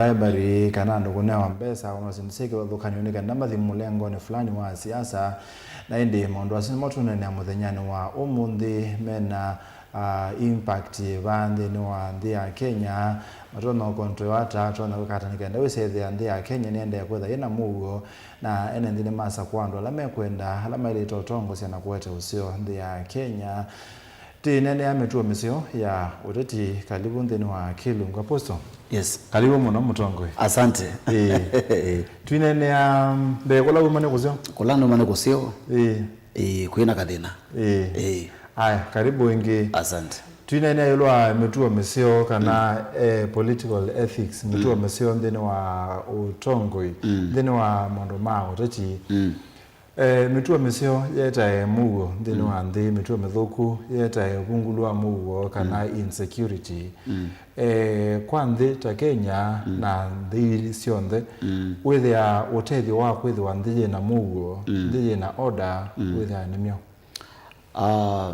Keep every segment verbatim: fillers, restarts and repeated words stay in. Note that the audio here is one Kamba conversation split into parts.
bribery, kana andũ kũnewa mbesa, ona syĩndũ syĩ kĩvathũkany'o nĩ kana mathi mũlengonĩ fulani wa siasa. Na ĩndĩ maũndũ asu nĩmo tũneenea mũthenyanĩ wa ũmũnthĩ mena, ah, impact va nthĩnĩ wa nthĩ ya Kenya. Matonya ũkontrol ata, atonya kwĩka ata nĩ kenda wĩsethĩa nthĩ ya Kenya nĩendee kwĩtha yĩna mũuo, na ene nthĩ nĩmasakũa andũ ala mekwenda, ala maĩlĩte ũtongosya na kũete ũseo nthĩ ya Kenya. Tũineenea mĩtuo mĩseo ya ũteti. Karibu nthĩnĩ wa Kĩlungu, Apostle. Yes. Karibu mũno, mũtongoi. Asante. Ĩĩ. Tũineenea mbee kũla uma nĩ kũseo. Kũla numa nĩ kũseo. Ĩĩ. Ĩĩ, kwĩna kathĩna. Ĩĩ. Ĩĩ. Aya, karibu ĩngĩ. Asante. Tũineenea ĩũlũ wa mĩtuo mĩseo kana, eh, political ethics, mĩtuo mĩseo nthĩnĩ wa ũtongoi, nthĩnĩ wa maũndũ ma ũteti. Mm. Eh, mĩtuo mĩseo yetae mũuo nthĩnĩ wa nthĩ, mĩtuo mĩthũku yetae ũvungũlu wa mũuo kana insecurity. Eh, kwa nthĩ ta Kenya na nthĩ syonthe, wĩthĩaa ũtethyo wa kwĩthĩwa nthĩ yĩna mũuo, nthĩ yĩna order, wĩthĩaa nĩ myaũ? Ah,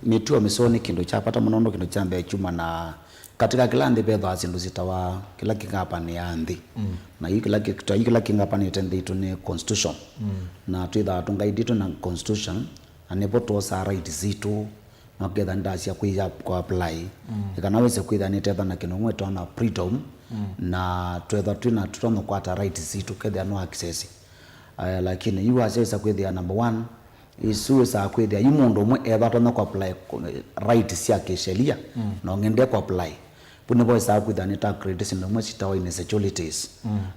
mĩtuo mĩseo nĩ kĩndũ kya vata mũno, nũndũ kĩndũ kya mbee kyuma na katika kĩla nthĩ vethĩwa syĩndũ syĩtawa kĩla kĩngapanĩaa nthĩ. Mm. Na yu kĩla kĩ-, ta yu kĩla kĩngapanĩte nthĩ itũ nĩ constitution. Mm. Na twĩthaa tũngaidĩtwe na constitution, na nĩvo twosaa rights sitũ, na ũketha nĩtasya kwĩya kũ-apply. Mm. Ĩ kana wĩse kwĩtha nĩtetha na kĩndũ ngwĩtawa na freedom, na twetha twĩna tũtonya kwata rights sitũ kethĩa no access. Aya, lakini yu wasyaĩsa kwĩthĩa number one, isu wĩsaa kwĩthĩa yu mũndũ ũmwe ethatonya kũ-apply kũ-, right sya kĩshelia, na ũngĩ nde kũ-apply. Vu nĩvo ĩsaa kwĩthĩa nĩ ta create syĩndũ imwe syĩtawa insecurities.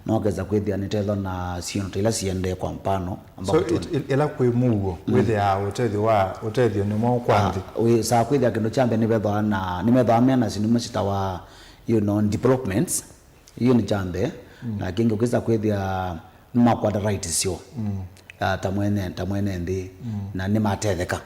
No ũkesa kwĩthĩa nĩ tetho na syĩndũ ta ila siendee, kwa mfano, amba So, kũtwona. It, it, ĩla kwĩ mũuo, wĩthĩaa ũtethyo wa, ũtethyo nĩ mwaũ kwa nthĩ? Wĩsaa kwĩthĩa kĩndũ kya mbee nĩvethwa na, nĩmethwa mena syĩndũ imwe syĩtawa, you know, developments. Yu nĩ kya mbee. Na kĩngĩ ũkĩsa kwĩthĩa nĩmakwata rights syoo, ah, ta mwene, ta mwene nthĩ, na nĩmatetheka.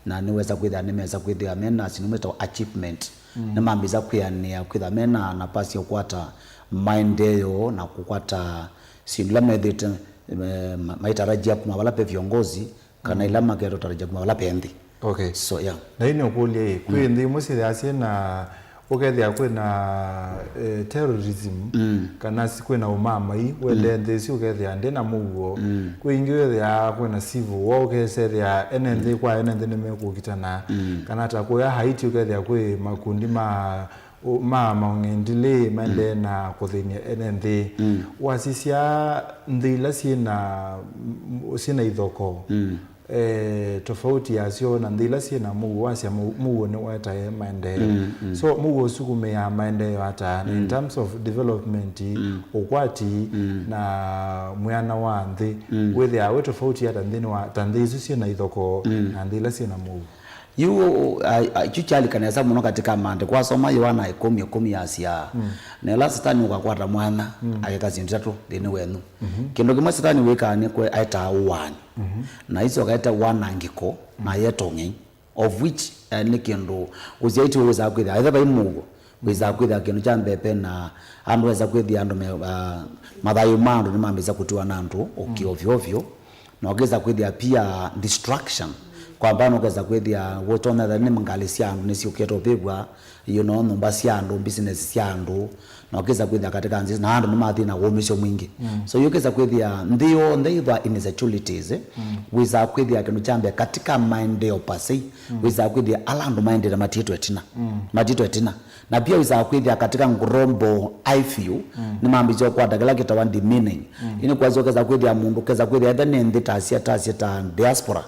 Na nĩwesa kwĩthĩa, nĩmesa kwĩthĩa mena syĩndũ metawa achievement. Nĩmambĩsa kwĩanĩa kwĩthĩa mena nafasi ya kũkwata maendeeo na kũkwata syĩndũ ila methĩte, eh, ma-, maitarajia kuma vala ve viongozi, kana ila maketwa tarajia kuma vala ve nthĩ. Okay. So, yeah. Na yu nĩũkũlya ĩ, kwĩ nthĩ imwe syĩthĩaa syĩna, ũkethĩa kwĩna, eh, terrorism, kana si-, kwĩna ũmamai, wende nthĩ ĩsu ũkethĩa ndĩna mũuo. Kwĩ ingĩ wĩthĩaa kwĩna civil war, ũkesethĩa ene nthĩ kwa ene nthĩ nĩmekũkitana. Kana ta kũya Haiti ũkethĩa kwĩ makundi ma, ma maũng'endilĩ maendee na kũthĩny'a ene nthĩ. Wasisya nthĩ ila syĩna, syĩna ithokoo, eh, tofauti yasyo na nthĩ ila syĩna mũuo, wasya mũu-, mũuo nĩwetae maendeeo. So, mũuo ũsukumĩaa maendeeo ata? Na in terms of development, ũkwati, na mwĩana wa nthĩ, wĩthĩaa wĩ tofauti ata nthĩnĩ wa ta nthĩ isu syĩna ithokoo na nthĩ ila syĩna mũuo? Yu, a, a, kyu kyalika nesa mũno katika maandĩko. Wasoma Yoana ĩkũmi ĩkũmi yasya, na ĩla Satani ũkakwata mwana, akeka syĩndũ itatũ nthĩnĩ wenyu. Kĩndũ kĩmwe Satani wĩkaa nĩ kwe-, aetaa ũaani. Na isu akaeta wanangĩko, na ayeta ũng'ei, of which, eh, nĩ kĩndũ ũsyaĩtwe wĩsaa kwĩthĩa, etha vai mũuo, wĩsaa kwĩthĩa kĩndũ kya mbee na andũ wesa kwĩthĩa andũ me, ah, mathayũ ma andũ nĩmambĩsa kũtiwa na andũ ũkĩ ovyo ovyo, na ũkesa kwĩthĩa pia destruction. Kwa mfano, ũkesa kwĩthĩa gũtonya nĩ ngalĩ sya andũ nĩsyũkĩte ũvĩvw'a, you know, nyũmba sya andũ, business sya andũ, na ũkesa kwĩthĩa katika nthĩ na andũ nĩmathĩna wũmĩsyo mwingĩ. So, yu ũkesa kwĩthĩa nthĩ yonthe ĩthwa insecurities, wĩsaa kwĩthĩa kĩndũ kya mbee katika maendeeo per se, wĩsaa kwĩthĩa ala andũ maendete matiĩtwe ĩtina. Matiĩtwe ĩtina. Na pia wĩsaa kwĩthĩa katika global eye view, nĩmambĩsye ũkwata kĩla kĩtawa demeaning. Ĩnĩ kwasya ũkesa kwĩthĩa mũndũ, ũkesa kwĩthĩa etha nĩ nthĩ ta sya, ta sya ta diaspora,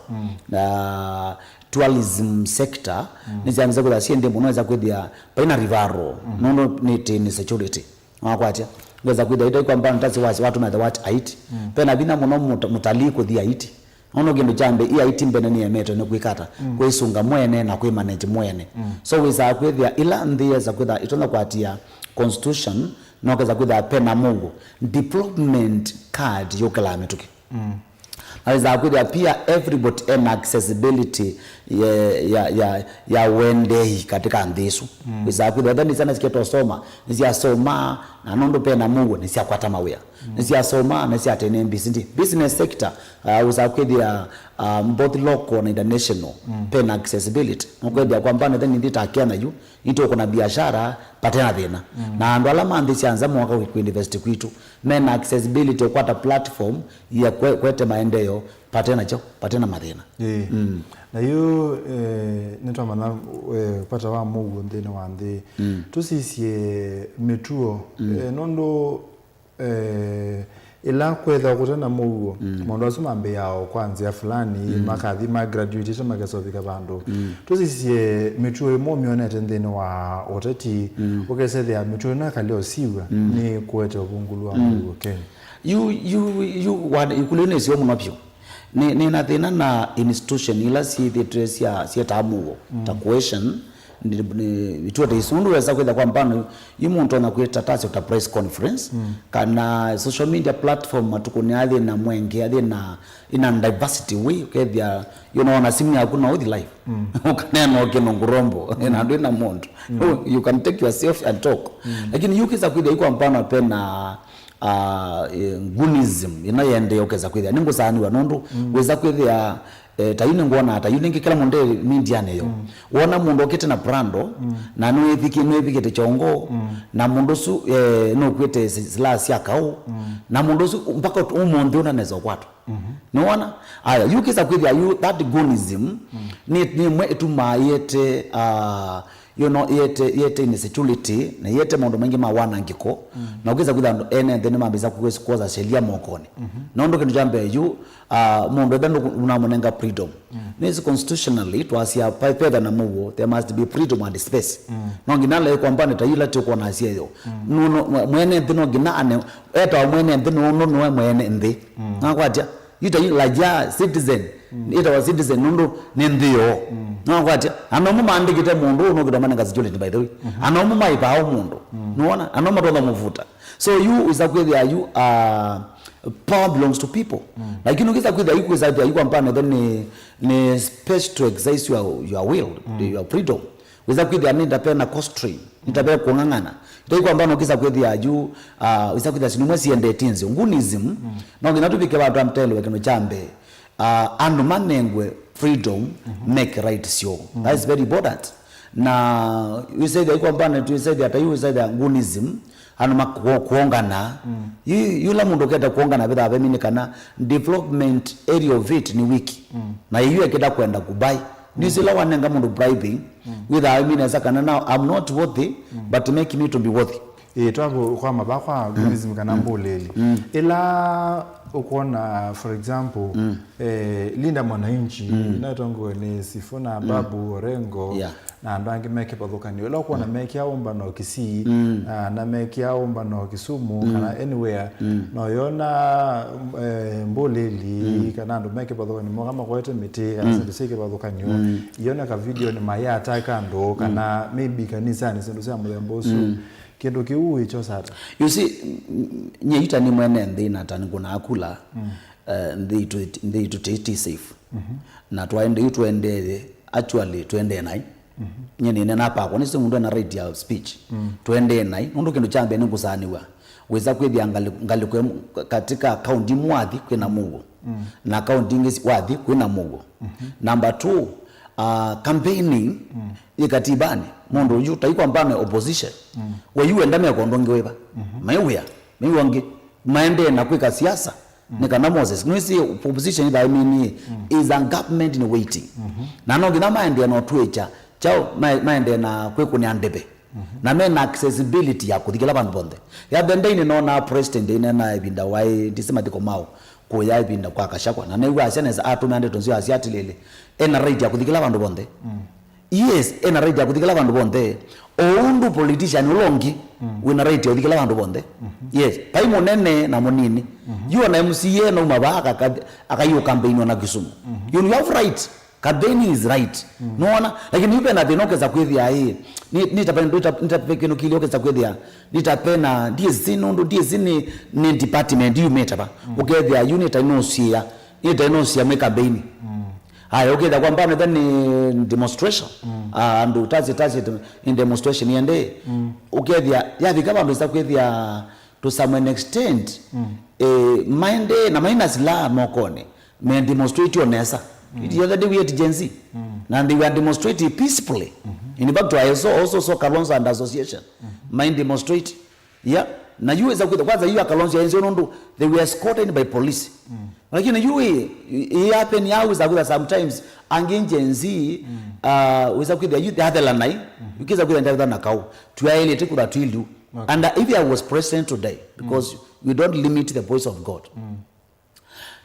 na tourism sector, nĩsyambĩsye kwĩthĩa syĩ nthĩ mũno, wesa kwĩthĩa vaina rivaro, nũndũ nĩ tĩ insecurity. Wakwatya, wesa kwĩthĩa ita kwa mbano tasi wasi watu na the what Haiti. Pena vinya mũno mũta-, mũtalii kũthi Haiti. Nũndũ kĩndũ kya mbee, ĩ Haiti mbene nĩyemetwe nĩ kwĩkata, kwĩsunga mwene na kwĩ manage mwene. So wĩsaa kwĩthĩa ila nthĩ yesa kwĩtha itonya kwatia constitution, no kesa kwĩthĩa pena mũuo, development card yũkĩlaa mĩtũkĩ. Na wĩsaa kwĩthĩa pia everybody ena accessibility ya, ya, ya, ya wendei katika nthĩ ĩsu. Wĩsaa kwĩthĩa etha nĩ syana siketosoma, nĩsyasoma, Na nũndũ pena mũuo, nĩsyakwata mawĩa. Nĩsyasoma, nĩsyatene business, business sector, uh, wĩsa kwĩthĩa, um, both local na international, pena accessibility. Nũkwĩthĩa kwa mfano, then nĩthi ta Kenya yu, nĩtũkũna biashara, patena thĩna. Na andũ ala ma nthĩ sya nza moka kwĩ invest kwitũ, mena accessibility kwata platform ya kwe-, kwete maendeeo, patena kyo, patena mathĩna. Ĩĩ. Na yu, eh, nĩtwamanya, eh, vata wa mũuo nthĩnĩ wa nthĩ. Tũsisye mĩtuo, eh, nũndũ, eh, ĩla kwethĩwa kũte na mũuo, maũndũ asu mambĩĩaa o kwa nzĩa fulani, makathi ma graduate makesa ũvika vandũ. Tũsisye mĩtuo ĩmwe ũmyonete nthĩnĩ wa ũteti, ũkesethĩa mĩtuo ĩno ĩkalea ũsiw'a nĩ kũete ũvungũlu wa mũuo Kenya. Yu, yu, yu, wa-, ĩkũlyo nĩ sio mũno vyũ. Nĩ, nĩ na thĩna na institution ila syĩthĩtwe sya, syetaa mũuo, ta cohesion, nĩ, nĩ, ituo ta isu. Ũndũ wesa kwĩtha kwa mfano, yu mũndũ ona kwĩta ta ta press conference, kana social media platform matukũ nĩ athĩ na mwenge, athĩ na, ina diversity way, ũkethĩa, you know, na simu yaku no ũthi live. Ũkaneena ũkĩno ngurombo, na ndwĩ na mũndũ. You can take yourself and talk. Lakini yu kĩsa kwĩtha yu kwa mfano pena uh, eh, goonism ĩno yendee ũkesa kwĩthĩa nĩngũsaanĩwa nũndũ wĩsa kwĩthĩa, eh, ta yu nĩngwona ta yu nĩngĩ kĩla mũndũ e medianĩ yo. Wona mũndũ okĩte na Prado, na nĩwĩviki-, nĩwĩvikĩte kyongo, na mũndũ ũsu, eh, nũkwĩte si-, silaha sya kaũ, na mũndũ ũsu mpaka ũmũnthĩ ũnanesa ũkwatwa. Nĩwona? Aya, yu kĩsa kwĩthĩa yu that goonism nĩ, nĩ ĩmwe ĩtumaa yĩete, uh, you know, yĩete, yĩete insecurity, na yĩete maũndũ maingĩ ma wanangĩko, na ũkĩsa kwĩtha andũ ene nthĩ nĩmambĩsa kwosa sheria mokonĩ. Na ũndũ kĩndũ kya mbee yu, ah, mũndũ etha ndũ-, ũnamũnenga freedom. Nĩsĩ constitutionally, twasya pa-, petha na mũuo, there must be freedom and space. No nginya le kwa mfano ta ila tũkwona asyeyo. Nũndũ mwe-, mwene nthĩ no nginya ane, etawa mwene nthĩ nũndũ nĩwe mwene nthĩ. Nakwatya? Yu ta yu raia, citizen, ĩtawa citizen nũndũ nĩ nthĩ yoo. Nĩwakwatya? Ana amwe maandĩkĩte mũndũ ũũ nũkĩtwa manenga security, by the way. Ana amwe maĩvaa mũndũ. Nĩwona? Ana amwe matonya mũvuta. So yu wĩsa kwĩthĩa yu, uh, power belongs to people. Lakini ũkĩsa kwĩthĩa yu, kwĩsa kwĩthĩa yu kwa mfano nĩ, nĩ space to exercise your, your will, your freedom. Wĩsa kwĩthĩa nĩ ndapena constraint, nĩ ndapena kũng'ang'ana. Ĩtai kwa mfano ũkĩsa kwĩthĩa yu, uh, wĩsa kwĩthĩa sinumwe siendete nzĩ. Goonism, no nginya tũvike vandũ amtelwe kĩndũ kya mbee. Uh, andũ manengwe freedom, make right syo. That is very important. Na wĩsa ĩthĩa kwa mfano, twĩsa ĩthĩa ta yu wĩsa ĩthĩa goonism, andũ makuongana. Yu-, yula mũndũ ũketa kuongana vethaa vemini kana development area of it nĩ weak. Na yu ekĩta kwenda kubai. Nĩsĩ ĩla wanenga mũndũ bribing, wĩthaa wĩmina nesa kana, "Now I'm not worthy, but make me to be worthy." Ĩĩ, twavũ kwa mavakwa, goonism kana mbũlĩli. Ĩla ũkwona, for example, eh, Linda Mwananchi, natongoe nĩ Sifuna Babu Orengo, yeah, na andũ angĩ me kĩvathũkany'o. Ĩla ũkwona mekĩa ũmbano Kisii, ah, na mekĩa ũmbano Kisumu, kana anywhere, no yona, eh, mbũlĩli, kana andũ me kĩvathũkany'o, moka makoete mĩtĩ, kana syĩndũ syĩ kĩvathũkany'o, ioneka video nĩ mayataka andũ, kana maybe kanisanĩ, syĩndũ sya mũthemba ũsu. Kĩndũ kĩu wĩkyosa ata? You see, n-, n-, nye yu ta nĩ mwene nthĩ na ta nĩkũnaa kula, eh, nthĩ itũ, nthĩ itũ ti, ti safe. Na twaende yu tũendee, actually, tũendee nai. Nye nĩnena pakwa, nĩsĩ mũndũ ena right ya speech. Tũendee nai, nũndũ kĩndũ kya mbee nĩngũsaanĩw'a. Wĩsa kwĩthĩa ngalĩ-, ngalĩko ĩmwe, katika kaunti imwe wathi kwĩna mũuo. Na kaunti ingĩ si-, wathi kwĩna mũuo. Number two, uh, campaigning yĩ katibanĩ. Mũndũ yu, ta yu kwa mfano opposition. We yu wenda meka ũndũ ũngĩ wĩva? Maiwĩa, maiw'a ũngĩ. Maendee na kwĩka siasa. Nĩ kana Moses, nĩwĩsĩ opposition ithaimini is a government in waiting. Na no nginya maendee na ũtwĩkya kyaũ, ma-, maendee na kwĩkũnĩa ndĩvi. Na mena accessibility ya kũthi kĩla vandũ vonthe. Ya the day nĩnonaa president ĩnena ĩvinda waĩ, ndisi mathiko mao, kũya ĩvinda kwa Gachagua. Na nĩw'asya nesa atũmĩa ndeto nzeo asya atĩlĩlĩ, ena right ya kũthi kĩla vandũ vonthe. Yes, ena right ya kũthi kĩla vandũ vonthe. O ũndũ politician ũla ũngĩ wĩna right ya kũthi kĩla vandũ vonthe. Yes, vai mũnene na mũnini. Yu ona M C A nauma vaa aka-, akaiũ campaign ona Kisumu. You, you have right. Campaign is right. Nona? Lakini yu vena thĩna ũkesa kwĩthĩa ĩ. Nĩ, nĩ tapa, nĩ tapa, nĩ tapa kĩndũ kĩlĩ ũkesa kwĩthĩa. Nĩ tapena, ndiĩsĩ nũndũ, ndiĩsĩ nĩ, nĩ department yumĩte va. Ũkethĩa yu nĩ ta inosyĩa. Nĩ ta inosyĩa mwĩ campaign. Aya, ũkethĩa kwa mbano ĩtha nĩ demonstration. Mm. Ah, andũ tasi, tasi, in demonstration yende. Mm. Ũkethĩa, yavika vandũ isa kwĩthĩa to some an extent, mm, eh, maende, na maina silaha mokonĩ, me demonstrate o nesa. Mm. The other day we had Gen Z. Mm. Na they were demonstrating peacefully. Mm-hmm. In fact, I also, also saw Kalonzo and association. Mm-hmm. Main demonstrate. Yeah. Na yu wĩsa kwĩthĩa, kwanza yu a Kalonzo ya N C O nũndũ they were escorted by police. Mm. Lakini yu ĩ, ĩ, ĩ happen ya wĩsa kwĩthĩa sometimes angĩ Gen Z, mm, uh, wĩsa kwĩthĩa yu athela nai, mm, yu kĩsa kwĩthĩa ndavitha na kau. Twaĩlĩte kũtha twiliu. Okay. And, uh, if I was president today, because, mm, we don't limit the voice of God. Mm.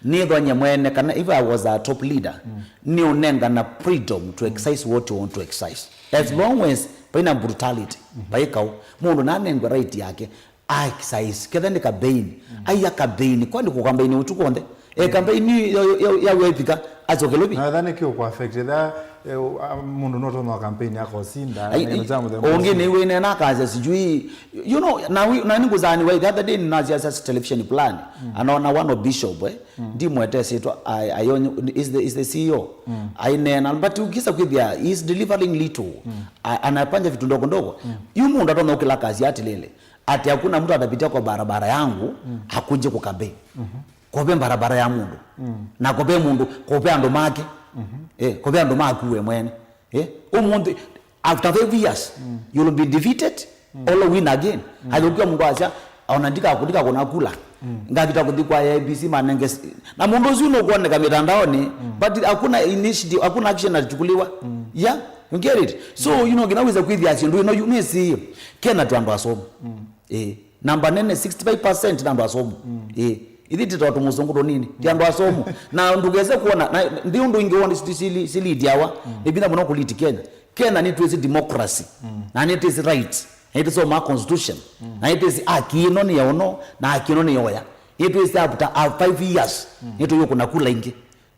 Nĩthonyie mwene kana if I was a top leader, mm, nĩũnengana freedom to exercise what you want to exercise. As, mm, long as vaina brutality, mm, vai kau, mũndũ nanengwe right yake, a exercise, ketha nĩ campaign, mm, aiya campaign, kwani kũ campaign ũtukũ onthe? E, mm, campaign ya, ya, ya wepika, asoke lovi. Na etha nĩkĩ ũkũ affect, etha, eh, u-, a, mũndũ nũtonya campaign akosinda, ai, na ai, ĩno kya mũthemba ũngĩ ũsu. Nĩwĩneena akasya sijui, you know, na wi-, na nĩngũzaniwa the other day nĩnasya sya television plan, mm, anaona one of bishop, eh, mm, ndimwete sitwa, I, I only, is the, is the C E O. Mm. Aineena, but ukisa kwĩthĩa, he is delivering little. Mm. A-, anafanya vitu ndogo ndogo. Mm. Yu mũndũ atonya ũkĩla kasi atilĩlĩ, ati hakuna mtu atapitia kwa barabara yangu, mm, akunje kũkambe. Mm-hmm. Kove barabara ya mũndũ. Mm. Na kove mũndũ, kove andũ make. Mm-hmm. Eh, kove andũ maku we mwene. Eh, ũmũnthĩ, after five years, mm, you will be defeated, mm, or win again. Mm. Athũkia mũndũ asya, ona ndikaku-, ndikakũna kula. Mm. Ngakita kũthi kwa A I B C manenge s-, na mũndũ ũsu nũkuoneka mitandaoni, mm, but hakuna initiative, hakuna action inachukuliwa. Mm. Yeah, you get it? So, mm, you know, nginya wĩsa kwĩthĩa syĩndũ ino, you know, si Kenya tũ andũ asomu. Mm. Eh, namba nene sixty-five percent na andũ asomu. Mm. Eh, ithi tita tũmũsũngũ tũnini, ti andũ asomu. Na ndũkese kuona, na nthi ũndũ ingĩ woni sili, sili, silidiawa, mm, nĩ vinya mũno kũliti Kenya. Kenya nĩtwĩsĩ democracy, mm, na nĩtwĩsĩ right, na nĩtũsomaa constitution, mm, na nĩtwĩsĩ haki ĩno nĩ ya ũno, na haki ĩno nĩ ya ũya. Nĩtwĩsĩ after, uh, five years, mm, nĩtũyũkũna kula ingĩ.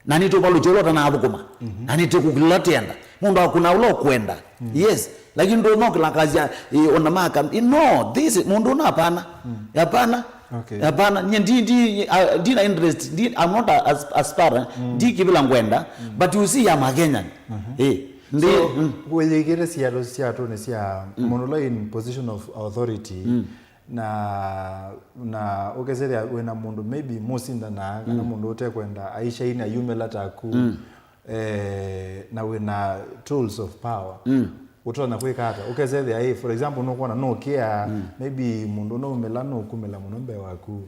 Na nĩtũvalũkya ũla ũtanathũkũma. Mhm. Na nĩtũkũkĩla tenda. Mũndũ akũna ũla ũkwenda. Mm. Yes. Lakini ndũnokĩla kasya, eh, ona maka, eh, no, this, mũndũ ũna hapana. Mm. Hapana. Okay. Hapana. Nye ndi, ndi, uh, ndina interest. Ndi, I'm not a, as, aspirant. Mm. Ndi kĩvĩla ngwenda. Mm. But you see, I'm a Kenyan. Mhm. Eh, ndi, so, mm, wĩyĩkĩte sialo sya tũnĩ sya, mm, mũndũ ũla in position of authority. Mm. Na, na ũkesethĩa wĩna mũndũ maybe mũsindanaa, kana, mm, mũndũ ũtekwenda aishaini ayumĩla taku, mm, eh, na wĩna tools of power. Mm. Ũtonya kwĩka ata? Ũkesethĩa, eh, for example, nũkwona nũkĩa, mm, maybe mũndũ nũumĩla, nũkumĩla mũno mbee waku.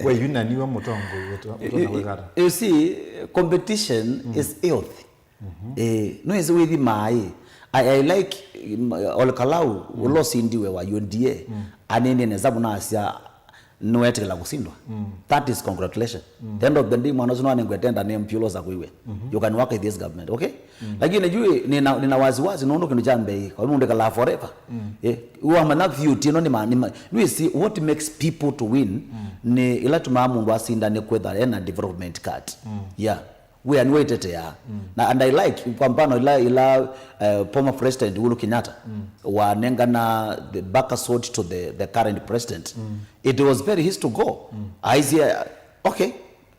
We yu na niwe mũtongoi, ũto-, ũtonya kwĩka ata? You see, competition, mm, is healthy. Mhm. Eh, nĩwĩsĩ wĩthimaa ĩ. I, I like, mm, Ol Kalou, mm, ũla ũsindiwe wa U D A. Mm. Anenie nesa mũno asya, nĩwetĩkĩla kũsindwa. Mm. That is congratulation. Mm. The end of the day, mwana ũsu nĩwanengwe tenda nĩ M P ũla ũsakũiwe. Mhm. You can work with this government, okay? Mm. Lakini juu nina, nina wasiwasi nũndũ kĩndũ kya mbee, kwa mũndũ ĩkalaa forever. Mm. Eh, wamanya vyũ ti ĩno nĩ ma-, nĩ ma-, nĩwĩsĩ what makes people to win, mm, nĩ ĩla tumaa mũndũ asinda nĩ kwetha ena development card. Mm. Yeah. Wĩa nĩwaitetea. Mm. Na, and I like, kwa mfano, ila, ila, eh, former President Uhuru Kenyatta, mm, wanengana the back sword to the, the current president. Mm. It was very his to go. Mm. Aisye, okay,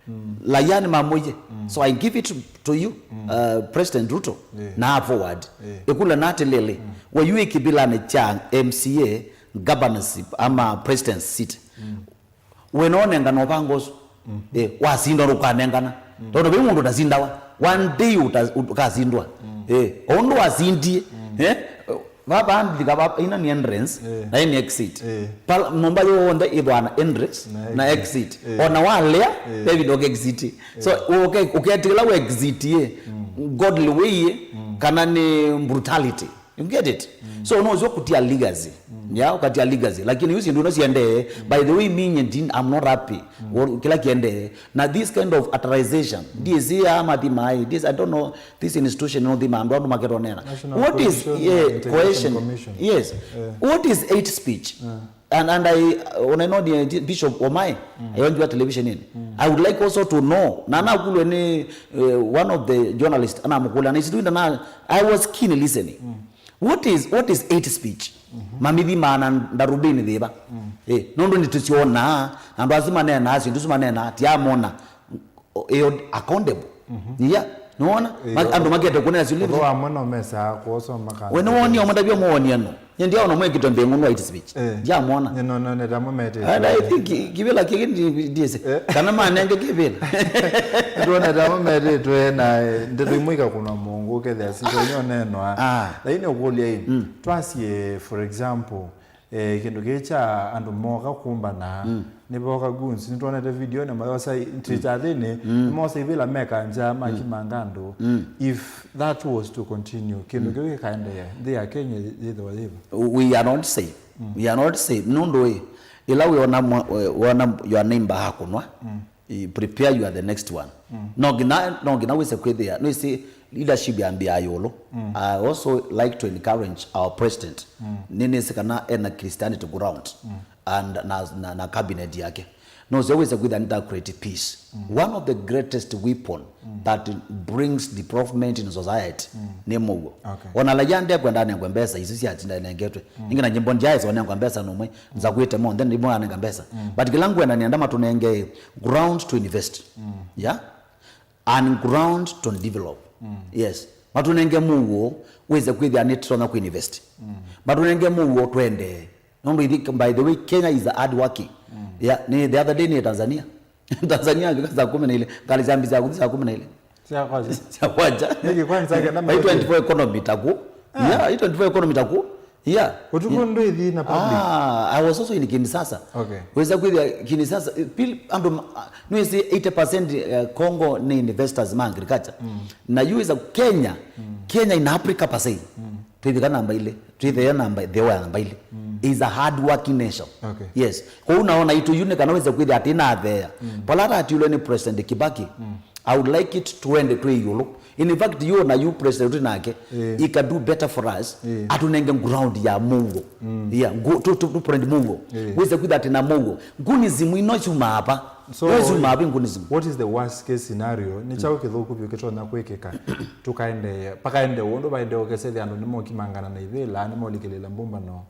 mm, laia nĩmamũie. Mm. So I give it to, to you, mm, uh, President Ruto. Yeah. Na forward. Yeah. Ĩkũlyo nĩ atĩlĩlĩ, mm, we yu kĩvĩlanĩ kya M C A governorship ama president seat. Mm. We no ũnengana ũvanga ũsu. Mm. Eh, wasindwa ndũkanengana. Mm. Tondũ vai mũndũ ũtasindawa. One day ũta-, ũkasindwa. Mm. Eh, o ũndũ wasindie. Mm. Eh, vava ndika vava, ĩno nĩ entrance, eh, na ĩno nĩ exit. Eh. Pala, nyũmba yonthe ĩthwaa na entrance na, na exit, exit. Eh. Ona walea, eh, David ũke exit. Eh. So, ũke-, ũketĩkĩla we exit ye, mm, godly way ye, mm, kana nĩ brutality. You get it? Mm. So, no, sio kutia legacy. Mm. Yeah, ukatia legacy. Lakini yu syĩndũ ino siendee, mm, by the way, me, nye ndi, I'm not happy. Mm. Or kĩla kiendee. Na this kind of authorization, mm, D C ya mathi mai, this, I don't know, this institution, no thima, andũ, andũ maketonena. National What is, Cohesion, yeah, and Integration Cohesion? Commission. Yes. Yeah. What is hate speech? Yeah. And, and I, uh, when I know the, uh, Bishop Omai, mm, I went to a television in. Mm. I would like also to know, na nakulwe ni, uh, one of the journalists, anamukula, na isitu na, I was keen listening. Mm. What is, what is hate speech? Mm-hmm. Mamithi maana ndarubini thiva. Mm. Eh, nũndũ nitusiona, na andũ asu manena, asu ndusu manena, tiamona, o-, eo accountable. Mm-hmm. Yeah. Nĩwona? Eh, ma- andũ makete kũnea syũlũ. Ũthũ amwe no mesaa kwosa makanda. We nĩwonie omwe ndavyo mwonia no. Nye ndiaona mwekĩtwe nthĩ ng'ũnũ wa hate speech. Eh. Ndiamwona. Nye no none tamo metĩtwe. And I think ki- kĩvĩla kĩngĩ ndi- ndiĩsĩ. Eh. Kana manenge kĩvĩla. Ndona tamo metĩtwe na, eh, ndeto imwe ikakunwa mũngũ kethĩa sitonyo nenwa. Ah. Lakini ũkũlya ĩ. Mm. Twasie, for example, eh, kĩndũ kĩĩ kya andũ moka kũmbana, mm, nĩvoka goons, nĩtwonete video nĩ mayosa ntichathĩnĩ, mm, nĩmosa ivĩla meka nja makimanga andũ. Mm. If that was to continue, kĩndũ, mm, kĩu gĩkaendeea, nthĩ ya Kenya yĩthĩwa yĩva? We are not safe. Mm. We are not safe. Nũndũ ĩ, ĩla wĩona mwa- wĩona your neighbor akũnwa, mm, i- prepare you are the next one. Mm. No nginya, no nginya wĩse kwĩthĩa, nĩwĩsĩ leadership yambĩaa ĩũlũ. Mm. I also like to encourage our president. Mm. Nĩnĩsĩ kana ena Christianity ground. Mm. And na, na, na cabinet yake. No sio wĩse kwĩthĩa nĩta create peace. Mm. One of the greatest weapon, mm, that brings development in society, mm, nĩ mũuo. Okay. Ona la yande kwenda nengwe mbesa isu syatinda nengetwe. Mm. Ingĩ na nyimbo ndiae so nengwa mbesa no mwe. Nzakwĩte monthe nĩmo anenga mbesa. Mm. But kĩla ngwenda nĩenda matũnenge ground to invest. Mm. Yeah? And ground to develop. Mm. Yes. Matũnenge mũuo wĩse kwĩthĩa nĩtũtonya kũ invest. Mm. Matũnenge mũuo twendee. Nũndũ ithi, by the way, Kenya is hard working. Mm. Yeah, ni the other day ni Tanzania. Tanzania ngika saa kumi na ile, ngali syambĩsya kũthi saa kumi na ile. Sya kwaja. Sya kwaja. Niki kwanza kana. Hii twenty-four economy taku. Ah. Yeah, hii twenty-four economy taku. Yeah. Utuku ndũ ithi na public. Ah, I was also in Kinshasa. Okay. Weza kwĩthĩa Kinshasa, eh, pil- andũ ma- ah, nĩwĩsĩ eighty percent, eh, Congo ni investors ma agriculture. Mm. Na you is a Kenya. Mm. Kenya in Africa per se. Mm. Twĩvika namba ilĩ, twĩthee namba, thĩ wa namba ilĩ. Mm. Is a hard working nation. Okay. Yes. Kwoou naona itũ yu nĩ kana wĩse kwĩthĩa atĩ natheea. Mm. Pala atatiulwe nĩ President Kibaki, mm, I would like it twende twĩ ĩũlũ. In fact, you na you president ũtĩ nake, eh, he can do better for us. Eh. Atũnenge ground ya mũuo. Mm. Yeah, go to, to, to print mũuo. Eh. Wĩse kwĩthĩa atĩ na mũuo. Gunism ino syumaa apa. So, no syumaa apa gunism. What is the worst case scenario? Nĩ kyaũ kĩthũku vyũ kĩtonya kwĩkĩka? Tukaende, pakaende ũndũ vaende ũkesethĩa andũ nĩmokimangana na ivĩla, nĩmolikĩlĩla mbũmbano.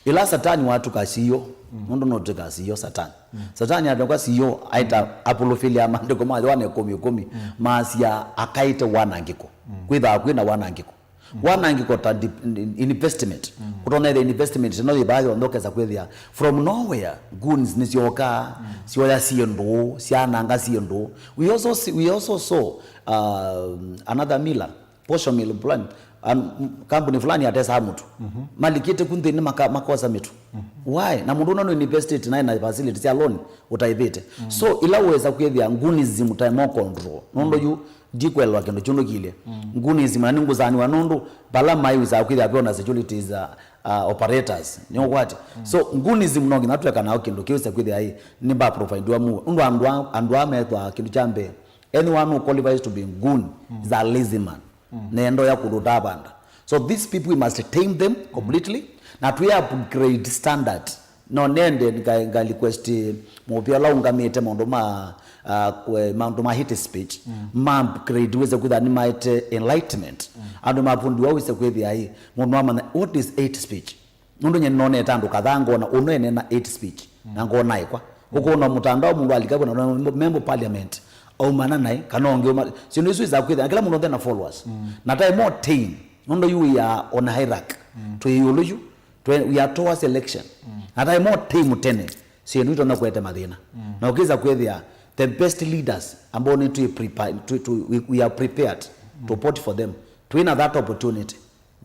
Ĩla Satani watũka C E O, mm, nũndũ nũtwĩka C E O Satani. Mm. Satani atũka C E O, aita apulufĩlya maandĩko ma Yohana ĩkũmi ĩkũmi, mm, maasya akaĩte wanangĩko. Mm. Kwĩthaa kwĩ na wanangĩko. Mm. Wanangĩko ta di- in- investment. Mm. Kũtonya ĩthĩa investment ĩno yĩvaa yonthe ũkesa kwĩthĩa from nowhere, goons nĩsyookaa, mm, syoya syĩndũ, syananga syĩndũ. We also see, we also saw, uh, another miller, posho mill plant, um, kambuni fulani yatesaa mũtu. Mhm. Malikĩte ku nthĩnĩ maka- makosa mĩtu. Mhm. Why? Na mũndũ ũno nũ invested naĩ na facility sya loan ũtaĩvĩte. Mm. So ila ũweza kwĩthĩa gunism time more control. Nũndũ, mm, yu ndikwelwa kĩndũ kyũndũ kĩlye. Mm. Gunism na nĩngũsaniwa nũndũ vala mai wĩsaa kwĩthĩa vyona securities, uh, uh, operators. Nĩũkwatĩ. Mm. So gunism no nginya tweka nao kĩndũ kĩwĩsa kwĩthĩa ĩ nĩmba providiwa muo. Nũndũ andũ a- andũ aa methwaa kĩndũ kya mbee. Anyone who qualifies to be goon, mm, is a lazy man. Mm. Nendo ya kũndũ ũtavanda. So these people, we must tame them completely. Na twi upgrade standard. No nende nga, nga request, eh, mũvĩa ũla ũngamĩte maũndũ ma, ah, kwe- maũndũ ma hate speech. Mm. Ma upgrade wĩse kwĩthĩa nĩmaete enlightenment. Mm. Andũ mapundiwa wĩse kwĩthĩa ĩ, mũndũ amanya what is hate speech. Nũndũ nye nonete andũ kadhaa ngona ũno ene na hate speech, mm, na ngona ĩkwa. Mm. Ũkona mũtandao mũndũ alika kwĩna member parliament aumana naĩ kana ũngĩ uma syĩndũ isu isa kwĩthĩa na kĩla mũndũ onthe na followers. Mm. Na taĩ more tame nũndũ yu we are on hierarchy. Mm. Twĩ ĩũlũ yu, twĩ- we are towards election. Mm. Na taĩ more tame tene syĩndũ itonya kũete mathĩna. Mm. Na ũkĩsa kwĩthĩa the best leaders ambao nĩ twĩ prepare- twĩ- twĩ- we, we are prepared to, mm, vote for them. Twĩna that opportunity.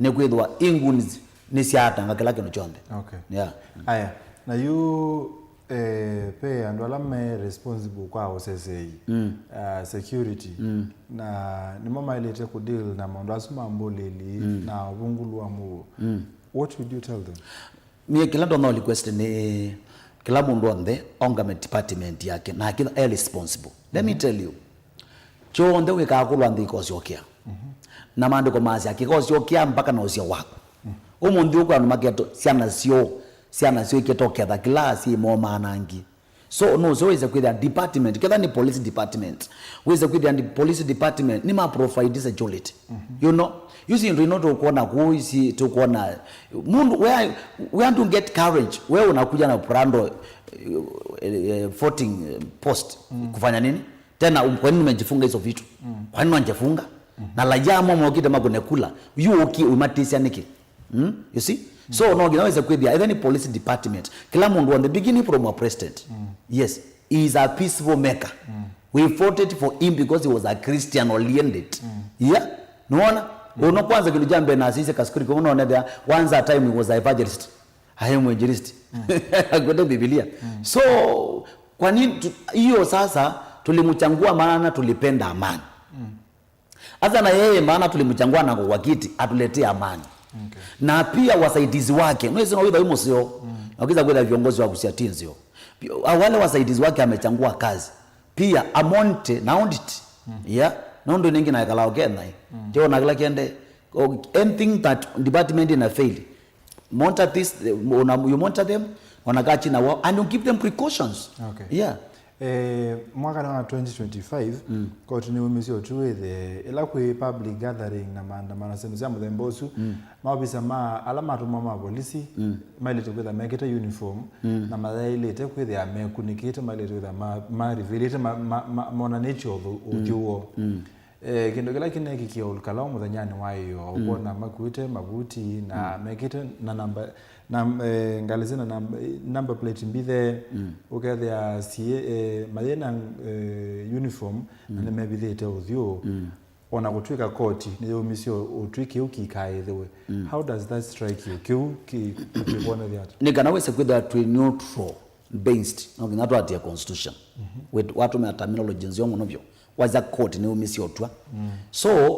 Nĩkwĩthĩwa inguni nĩsyaatanga kĩla kĩndũ kyonthe. Okay. Yeah. Aya, na yu, eh, ve andũ ala me responsible kwa ũsesei, mm, uh, security, mm, na nĩmo maĩlĩte kũdeal na maũndũ asu ma mbũlĩli, mm, na ũvungũlu wa mũuo. Mm. What would you tell them? Mie kĩla ndonya request nĩ kĩla mũndũ onthe ongame department yake na kĩla e responsible. Let me, mhm, tell you, kyonthe wĩkaa kũlwa nthĩ ikosyokea. Mhm. Na maandĩko maasya kĩkosyokea mpaka na ũseo waku. Mhm. Ũmũnthĩ ũkwĩ andũ maketwa syana syoo, syana syoo iketoketha kĩla syĩ moo maanangi. So nũseo wĩse kwĩthĩa department, ketha nĩ police department, wĩse kwĩthĩa ndi- police department nĩma provide security. Mhm. You know, yu syĩndũ ino tũkwona kũu isi tũkwona mũndũ where, where do you get courage? Wewe unakuja na Prado, eh, eh, voting, eh, post, mm, kufanya nini? Tena um, kwa nini umejifunga hizo vitu? Mm. Kwa nini unajifunga? Na raia amwe mokĩte makũne kula. Yu ũkie ũimatĩsya nĩkĩ? Mm? You see? So no nginya wĩse kwĩthĩa, either nĩ police department, kĩla mũndũ on the beginning from a president. Yes, he is a peaceful maker. We voted for him because he was a Christian oriented. Yeah? Nĩwona? Ũno kwanza kĩndũ kya mbee nasisye kaskuri kũmwe nonethĩa once a time he was a evangelist. Aye mwinjilisti. Akwete Biblia. So kwa nini tu- hiyo sasa tulimchagua maana tulipenda amani. Hata na yeye maana tulimchagua na kwa kiti atuletee amani. Na pia wasaidizi wake, no sino witha wimo sio. Na ukiza kwenda viongozi wa kusiatinzio. Wale wasaidizi wake amechagua kazi. Pia amonte na audit. Yeah. Nondo ningi na kala okena. Tio na kila kende. Anything that department ina fail. Monitor this, una, you monitor them, wanakaa chini na wao and you give them precautions. Okay. Yeah. Eh, mwaka wa twenty twenty-five, koti nĩyumisye ũtwi wĩthĩe ĩla kwĩ public gathering na maandamano, syĩndũ sya mũthemba ũsu, maovisa ma ala matũmwa ma polisi mailĩte kwĩtha mekĩte uniform na mayaĩlĩte kwĩthĩa mekunĩkĩte, mailĩte kwĩtha ma, ma revealĩte, ma, ma, ma, monanĩtye ũthũ, ũthyũ woo. Eh, kĩndũ kĩla kĩneekikie ũkala o mũthenyanĩ wa ĩyoo, ũkwona makuĩte mavuti na mekĩte na namba, na, eh, ngalĩ syĩ na namba, number plate mbithe, ũkethĩa siĩ, eh, mayĩ na, eh, uniform na nĩmevithĩte ũthyũ. Ona kũtw'ĩka koti nĩyaumisye ũtwi kĩu kĩikaĩthĩwe. How does that strike you? Kĩu kĩ- kĩkwonethya ata? Nĩ kana wĩse kwĩthĩwa twĩ neutral based, no nginya twatie constitution. Wĩt- watũmĩa terminology nzeo mũno vyũ. Wasya court nĩyaumisye ũtwa. So,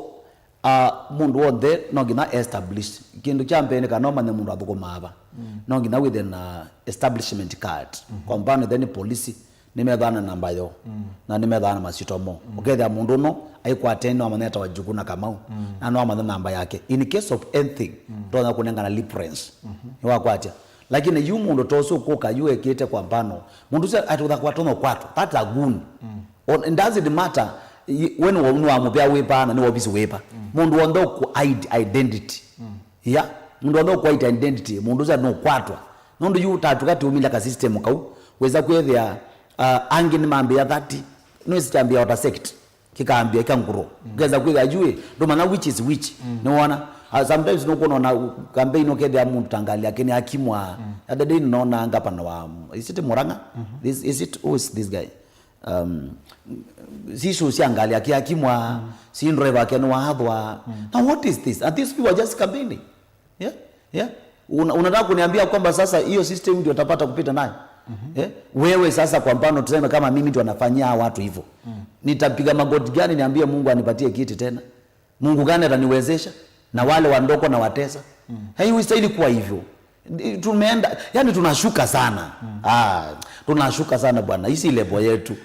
uh, mũndũ w'onthe no nginya establish. Kĩndũ kya mbee nĩ kana ũmanye mũndũ athũkũmaa va. No nginya wĩthe na establishment card. Kwa mfano, ĩthe nĩ polisi, nĩmethaa na namba yoo. Na nĩmethaa na masyĩtwa moo. Ũkethĩa mũndũ ũno aikwatene no amanye etawa Njuku na Kamau. Na no amanye namba yake. In case of anything, tonya kũnengana reference. Nĩwakwatya. Lakini yu mũndũ ta ũsu ũkũka yu ekĩte kwa mfano, mũndũ ũsu atũtha kwatwa no kwatwa. That's a goon. On, it doesn't matter. Y- we nĩ wa- nĩ wa mũvea wĩva na nĩ wa ovisi wĩva. Mũndũ w'onthe ũkũ hide identity. Yeah? Mũndũ w'onthe ũkũ hide identity. Mũndũ ũsu nũkwatwa. Nũndũ yu tatũka tũmĩla ka system kau. Wĩsa kwĩthĩa, uh, angĩ nĩmambĩa thirty. Nĩwĩsĩ kyambĩa ota sect. Kĩkambĩa ikanguro. Kesa kwĩthĩa yu, ndũmanya which is which. Nĩwona? Uh, sometimes nũkwona ona campaign ũkethĩa mũndũ ta ngalĩ yake nĩ akimwa. Other day nĩnona ngavana wa, is it Murang'a? This, is it, who is this guy? Um, si issue sya ngalĩ yake akimwa, si driver yake nĩwathwa. Now what is this? And these people are just campaigning. Yeah? Yeah? Una, unataka kuniambia kwamba sasa hiyo system ndio utapata kupita nayo? Eh? Wewe sasa kwa mfano tuseme kama mimi ndio nafanyia hawa watu hivyo. Nitapiga magoti gani niambie Mungu anipatie kiti tena? Mungu gani ataniwezesha? Na wale wa ndoko na watesa. Haiwezi stahili kuwa hivyo. Tumeenda, yani tunashuka sana. Ah, tunashuka sana bwana. Hii si level yetu.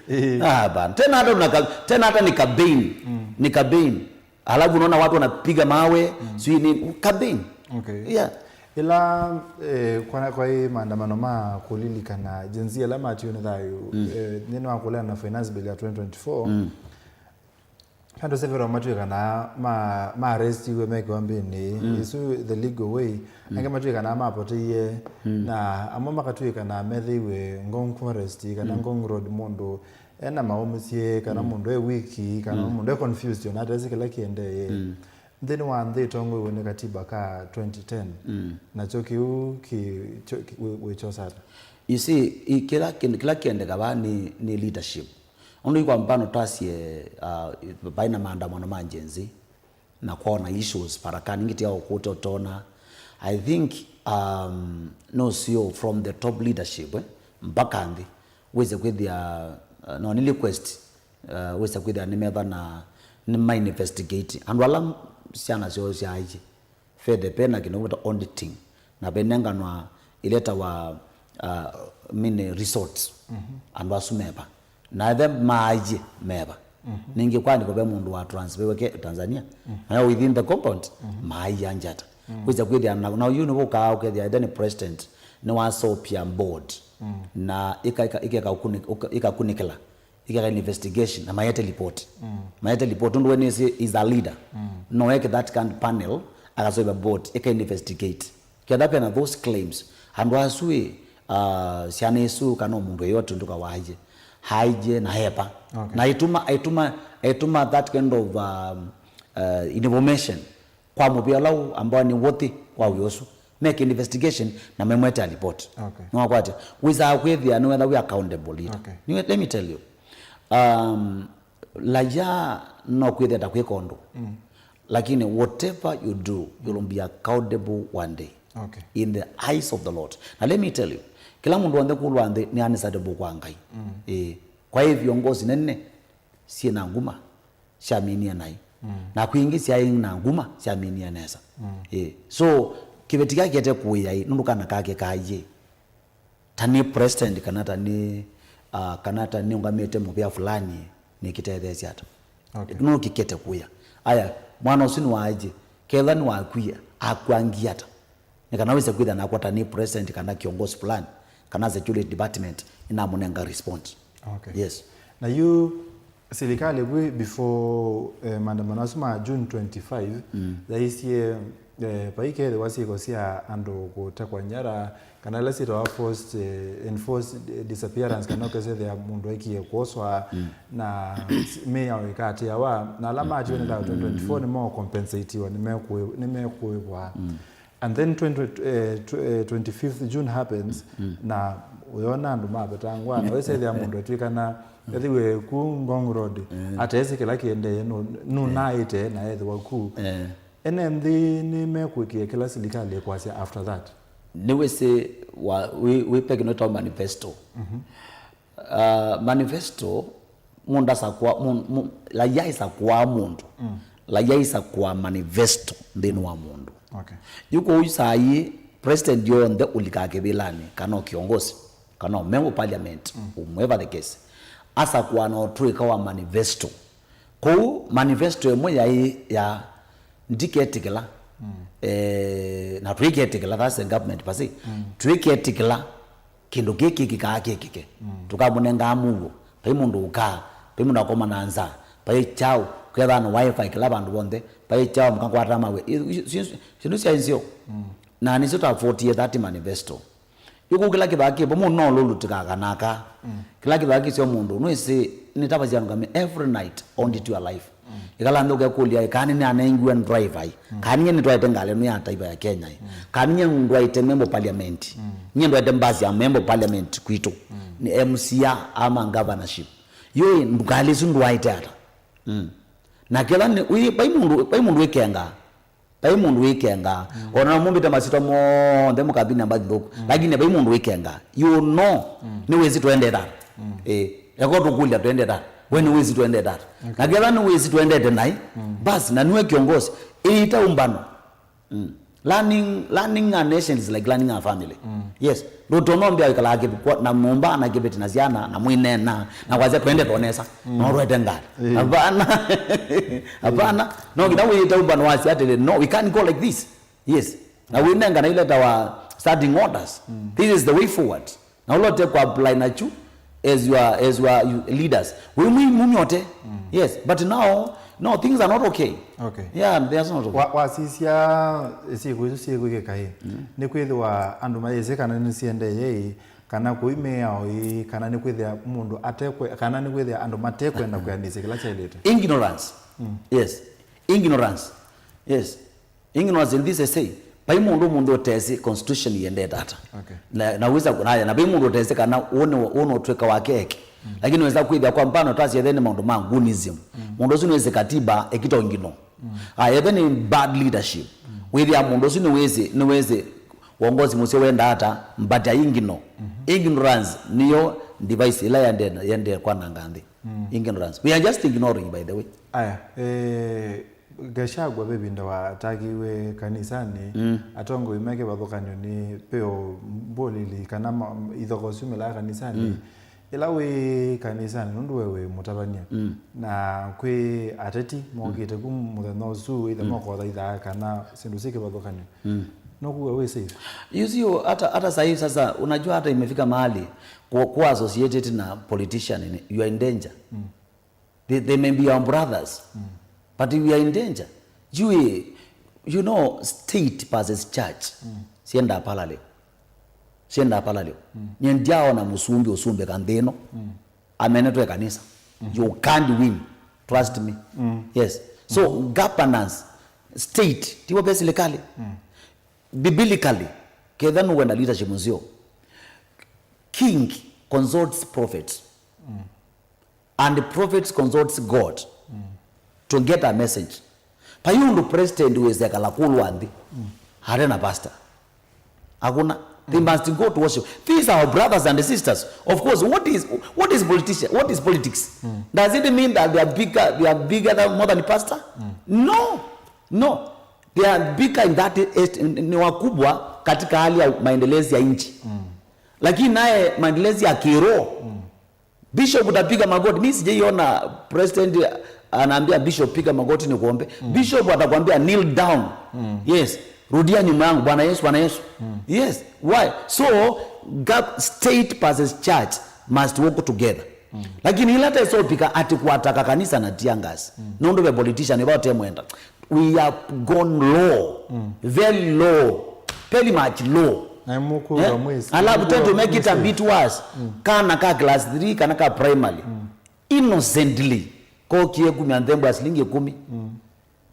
Ah, bana. Tena hata unaka, tena hata ni campaign. Ni campaign. Alafu unaona watu wanapiga mawe, sijui nini. Campaign. Okay. Yeah. Ĩla, eh, kwa, kwa ĩ maandamano ma kũlilikana Gen Z ala matiwe nĩ thayũ, eh, nthĩnĩ wa kũleana na finance bill ya twenty twenty-four, andũ several matw'ĩkana ma, ma arrestiwe me kĩwambĩnĩ, ĩsu the legal way, angĩ matw'ĩkana mapoteie, na amwe makatw'ĩkana methĩiwe Ngong Forest kana Ngong Road, mũndũ ena maũmĩsye, kana mũndũ e wiki, kana mũndũ e confused, ona atesĩ kĩla kĩendee. Nthĩnĩ wa nthĩ ĩtongoew'e nĩ katiba ka twenty ten, nakyo kĩu kĩ-, kyo-, kĩ-, wĩ-, wĩkyosa ata? You see, i-, kĩla kĩndũ kĩla kĩendeka vaa nĩ, nĩ leadership. Ũndũ kwa mfano twasye, uh, vai na maandamano ma Gen Z, na kwona issues Farakani, ngitia ũkũte ũtona. I think, um, no sio from the top leadership, eh, mpaka nthĩ, wĩse kwĩthĩa, uh, no nĩ request, uh, wĩse kwĩthĩa nĩmetha na nĩma investigate andũ ala syana syoo syaaie. Fethe pena kĩndũ kĩvata auditing, na venenganwa ileta wa, uh, mini resorts. Andũ asu meva. Na ethe maaie meva. Ningĩ kwani kũve mũndũ wa transfer weke Tanzania. Na within the compound, maaie anjata. Wĩsa kwĩthĩa na, na yu nĩvũkaa ũkethĩa ethe nĩ president, nĩwasopia board. Na ĩka, ĩka, ĩkeka ũkuni-, ũka-, ĩkakunĩkĩla. Ĩkeka investigation na mayete report. Mayete report, nũndũ we nĩsĩ is a leader. No eke that kind panel, akasovya board, ĩka investigate. Ketha pena those claims, andũ asu ĩ, uh, syana isu kana o mũndũ yeyote ndũka waie, haie na hepa. Okay. Na ituma, ituma, ituma that kind of, um, uh, information kwa mũvĩa ũla ambao nĩ worthy wa wĩa ũsu, make investigation na memwetea report. Okay. Nĩwakwatya, wĩsaa kwĩthĩa nĩwetha wĩ accountable leader. Okay. Nĩwe, let me tell you, um, laya no kwĩthĩa ta kwĩka ũndũ, mm, lakini whatever you do, you will be accountable one day. Okay. In the eyes of the Lord. Na let me tell you, kĩla mũndũ wonthe kũlwa nthĩ nĩ answerable kwa Ngai. Mm. Ĩĩ. Kwa hivyo ngosi nene syĩ na nguma syaminie naĩ. Mm. Na kwingĩ syaĩ na nguma syaminie nesa. Mm. Ĩĩ. So kĩveti kya kĩete kũĩa ĩ, nũndũ kana kake kaĩ, ta nĩ president kana ta nĩ, uh, kana ta nĩũngamĩte mũvĩa fulani, nĩkĩtetheesya ata? Okay. Nũndũ kĩkĩete kũĩa. Aya, mwana ũsu nĩwaĩtye, ketha nĩwakwie, akwangie ata? Nĩ kana wĩse kwĩtha nakwa ta nĩ president kana kiongozi fulani, kana security department, inamũnenga response. Okay. Yes. Na yu silikalĩ vwĩ before, eh, maandamano asu ma June twenty-five, mm, yaisye, eh, vaikethĩwa syĩko sya andũ kũtekwa nyara, kana ĩla syĩtawa forced, eh, enforced disappearance, kana ũkesethĩa mũndũ aikie kũoswa, mm, na mĩao ĩkatĩawa, na ala matiwe nĩ twenty twenty-four nĩmekompensatiwa, nĩmekũĩ-, nĩmekũĩvwa. Mm. And then twenty, eh, tw-, eh, twenty-fifth June happens, mm, na ũyona andũ mavetangwa, na wĩsethĩa mũndũ atwĩkana ethiwe ku Ngong Road, mm, atesĩ kĩla kĩendee, nũ-, nũnaĩte na ethĩwa ku. Eh. Ene nthĩ nĩmekũĩkĩĩa kĩla silikalĩ ĩkwasya after that. Nĩwĩsĩ wa, wĩ, wĩ peki nĩtawa manifesto. Mhm. Uh, manifesto, mũndũ asakũa, mũ-, mũ-, laya isakũa mũndũ. Mm. Laya isakũa manifesto nthĩnĩ wa mũndũ. Okay. Yu kũu saa ii, president yonthe ũlikaa kĩvĩlanĩ, kana o kiongozi, kana o member parliament, mm, whomever the case, asakũa na ũtũĩka wa manifesto. Kũu manifesto ĩmwe yaĩ ya ndiketĩkĩla, mm, eh, na tũiketĩkĩla, that's the government per se, mm, tũiketĩkĩla kĩndũ kĩĩ kĩkĩkaa kĩkĩke. Mm. Tũkamũnengaa mũuo. Vai mũndũ ũkaa, vai mũndũ akomanaa nzaa, vai kyaũ, kwĩthĩwa na wifi kĩla vandũ vonthe, vai kyaũ mũkakwata mawe. I-, i-, si-, si-, syĩndũ syaĩ nzeo. Mm. Na nĩsyo twafotie that manifesto. Yu kũu kĩla kĩvaa kĩ vo, mũndũ no ũlũlũtĩkaa kana akaa. Mm. Kĩla kĩvaa kĩseo mũndũ, nũĩsĩ nĩtavasya andũ ngamĩ every night, audit your life. Mm. Ĩkala nthĩ ũkekũlya, ĩ, kana nĩnĩanengiwe driver ĩ? Mm. Kana nyie nĩtwaĩte ngalĩ ĩno ya taifa ya Kenya ĩ? Mm. Kana nyie ndwaĩte member parliament? Mm. Nyie ndwaĩte mbasi ya member parliament kwitũ? Mm. Nĩ M C A ama governorship? Yu ĩ, ngalĩ isu ndwaĩte ata? Mm. Na kĩla nĩ, wi, vai mũndũ, vai mũndũ wĩkengaa. Vai mũndũ wĩkengaa. Mm. Ona mũmbĩte masyĩtwa monthe mũkathi namba nthũku. Mm. Lakini vai mũndũ wĩkengaa. You know, mm, nĩwĩsĩ twendete ata. Mm. Eh, eko tũkũlya twendete ata. We nĩwĩsĩ twendete ata. Okay. Na ketha nĩwĩsĩ twendete naĩ, mm, basi, na nĩwe kiongozi. Ĩita ũmbano. Mm. Learning, learning a nation is like learning a family. Mm. Yes. Ndũtonombea wĩkalaa kĩvukwa na nyũmba na kĩveti na syana na mwĩneena na kwasya twendete nesa. Mm. No twete ngalĩ. Eh. Hapana. Hapana. No nginya wĩite ũmbano wasya atĩrĩ, no, we can't go like this. Yes. Na wĩnengana ile tawa standing orders. Mm. This is the way forward. Na ũla ũte kũ apply nachu as your, as your, you leaders. We mwi mumyote. Mm. Yes, but now, no, things are not okay. Okay. Yeah, they are not okay. Wa-, wasisya syĩko isu syĩkwĩkĩka ĩ, mm, nĩ kwĩthĩwa andũ mayĩsĩ kana nĩsiendee ĩ, kana kũi mĩao ĩ, kana nĩ kwĩthĩa mũndũ atekwe-, kana nĩ kwĩthĩa andũ matekwenda kwĩanĩsya kĩla kyaĩlĩte. Ignorance. Mm. Yes. Ignorance. Yes. Ignorance in this essay, vai mũndũ mũndũ ũtesĩ constitution yendete ata. Okay. Na, na wĩsa kunaya, na vai mũndũ ũtesĩ kana ũne, ũne ũtwĩka wake eke. Mm. Lakini wĩsa kwĩthĩa kwa mfano twasya ethene maũndũ ma goonism. Mm. Mũndũ ũsu nĩwĩsĩ katiba ĩkito ngino. Mm. Ah, ethene bad leadership. Mm. Wĩthĩa mũndũ ũsu nĩwĩsĩ, nĩwĩsĩ uongozi mũseo wenda ata, but ai ngino. Mm-hmm. Ignorance nĩyo device ĩla yendee, yendee kwananga nthĩ. Mm. Ignorance. We are just ignoring, by the way. Aya, eh, Gachagua ve ĩvinda watakiwe kanisanĩ, mm, atongoi me kĩvathũkany'o nĩ peo mbũlili kana ma-, ithokosyo mĩlaa kanisanĩ. Mm. Ĩla wĩ kanisanĩ, nũndũ we wĩ mũtavany'a, mm, na kwĩ ateti mokĩte ku mũthenya ũsu, either, mm, mokothaithaa kana syĩndũ syĩ kĩvathũkany'o. Mm. No kuga wĩ safe? You see, hata, hata sahi sasa, unajua hata imefika mahali ku-, kuwa associated na politician, you are in danger. Mm. They, they may be our brothers, mm, but we are in danger. You, you know, state versus church. Mm. Sienda parallel. Sienda parallel. Mm. Nye ndiaona mũsumbĩ ũsumbĩka nthĩ ĩno. Mm. Amenetwe kanisa. Mm. You can't win. Trust me. Mm. Yes. So governance, state, tiwo ve serikali. Biblically, ketha nũwenda leadership nzeo, king consults prophets, and the prophets consults God to get a message. Vai ũndũ president wĩsekala kũlwa nthĩ ate na pastor. Hakuna. They must go to worship. These are our brothers and sisters. Of course, what is, what is politician? What is politics? Does it mean that they are bigger, they are bigger than, more than pastor? No. No. They are bigger in that age, ni wakubwa katika hali ya maendelezi ya nchi. Lakini naye maendelezi ya kiroho, bishop utapiga magoti. Mimi sijaiona president anaambia bishop, "Piga magoti nikuombe." Bishop atakwambia, "Kneel down." Yes. "Rudia nyuma yangu, Bwana Yesu, Bwana Yesu." Yes. Why? So, gov-, state versus church must work together. Lakini ila tesopika ati kwataka kanisa na tear gas. Nũndũ ve politician va ũtemwenda. We have gone low. Very low. Very much low. Na mũkũũa Eh? Mwĩsĩ. Alafu tena to make it a bit worse. Kana ka class three, kana ka primary. Innocently. Kokie kumya nthembo ya silingi ikũmi.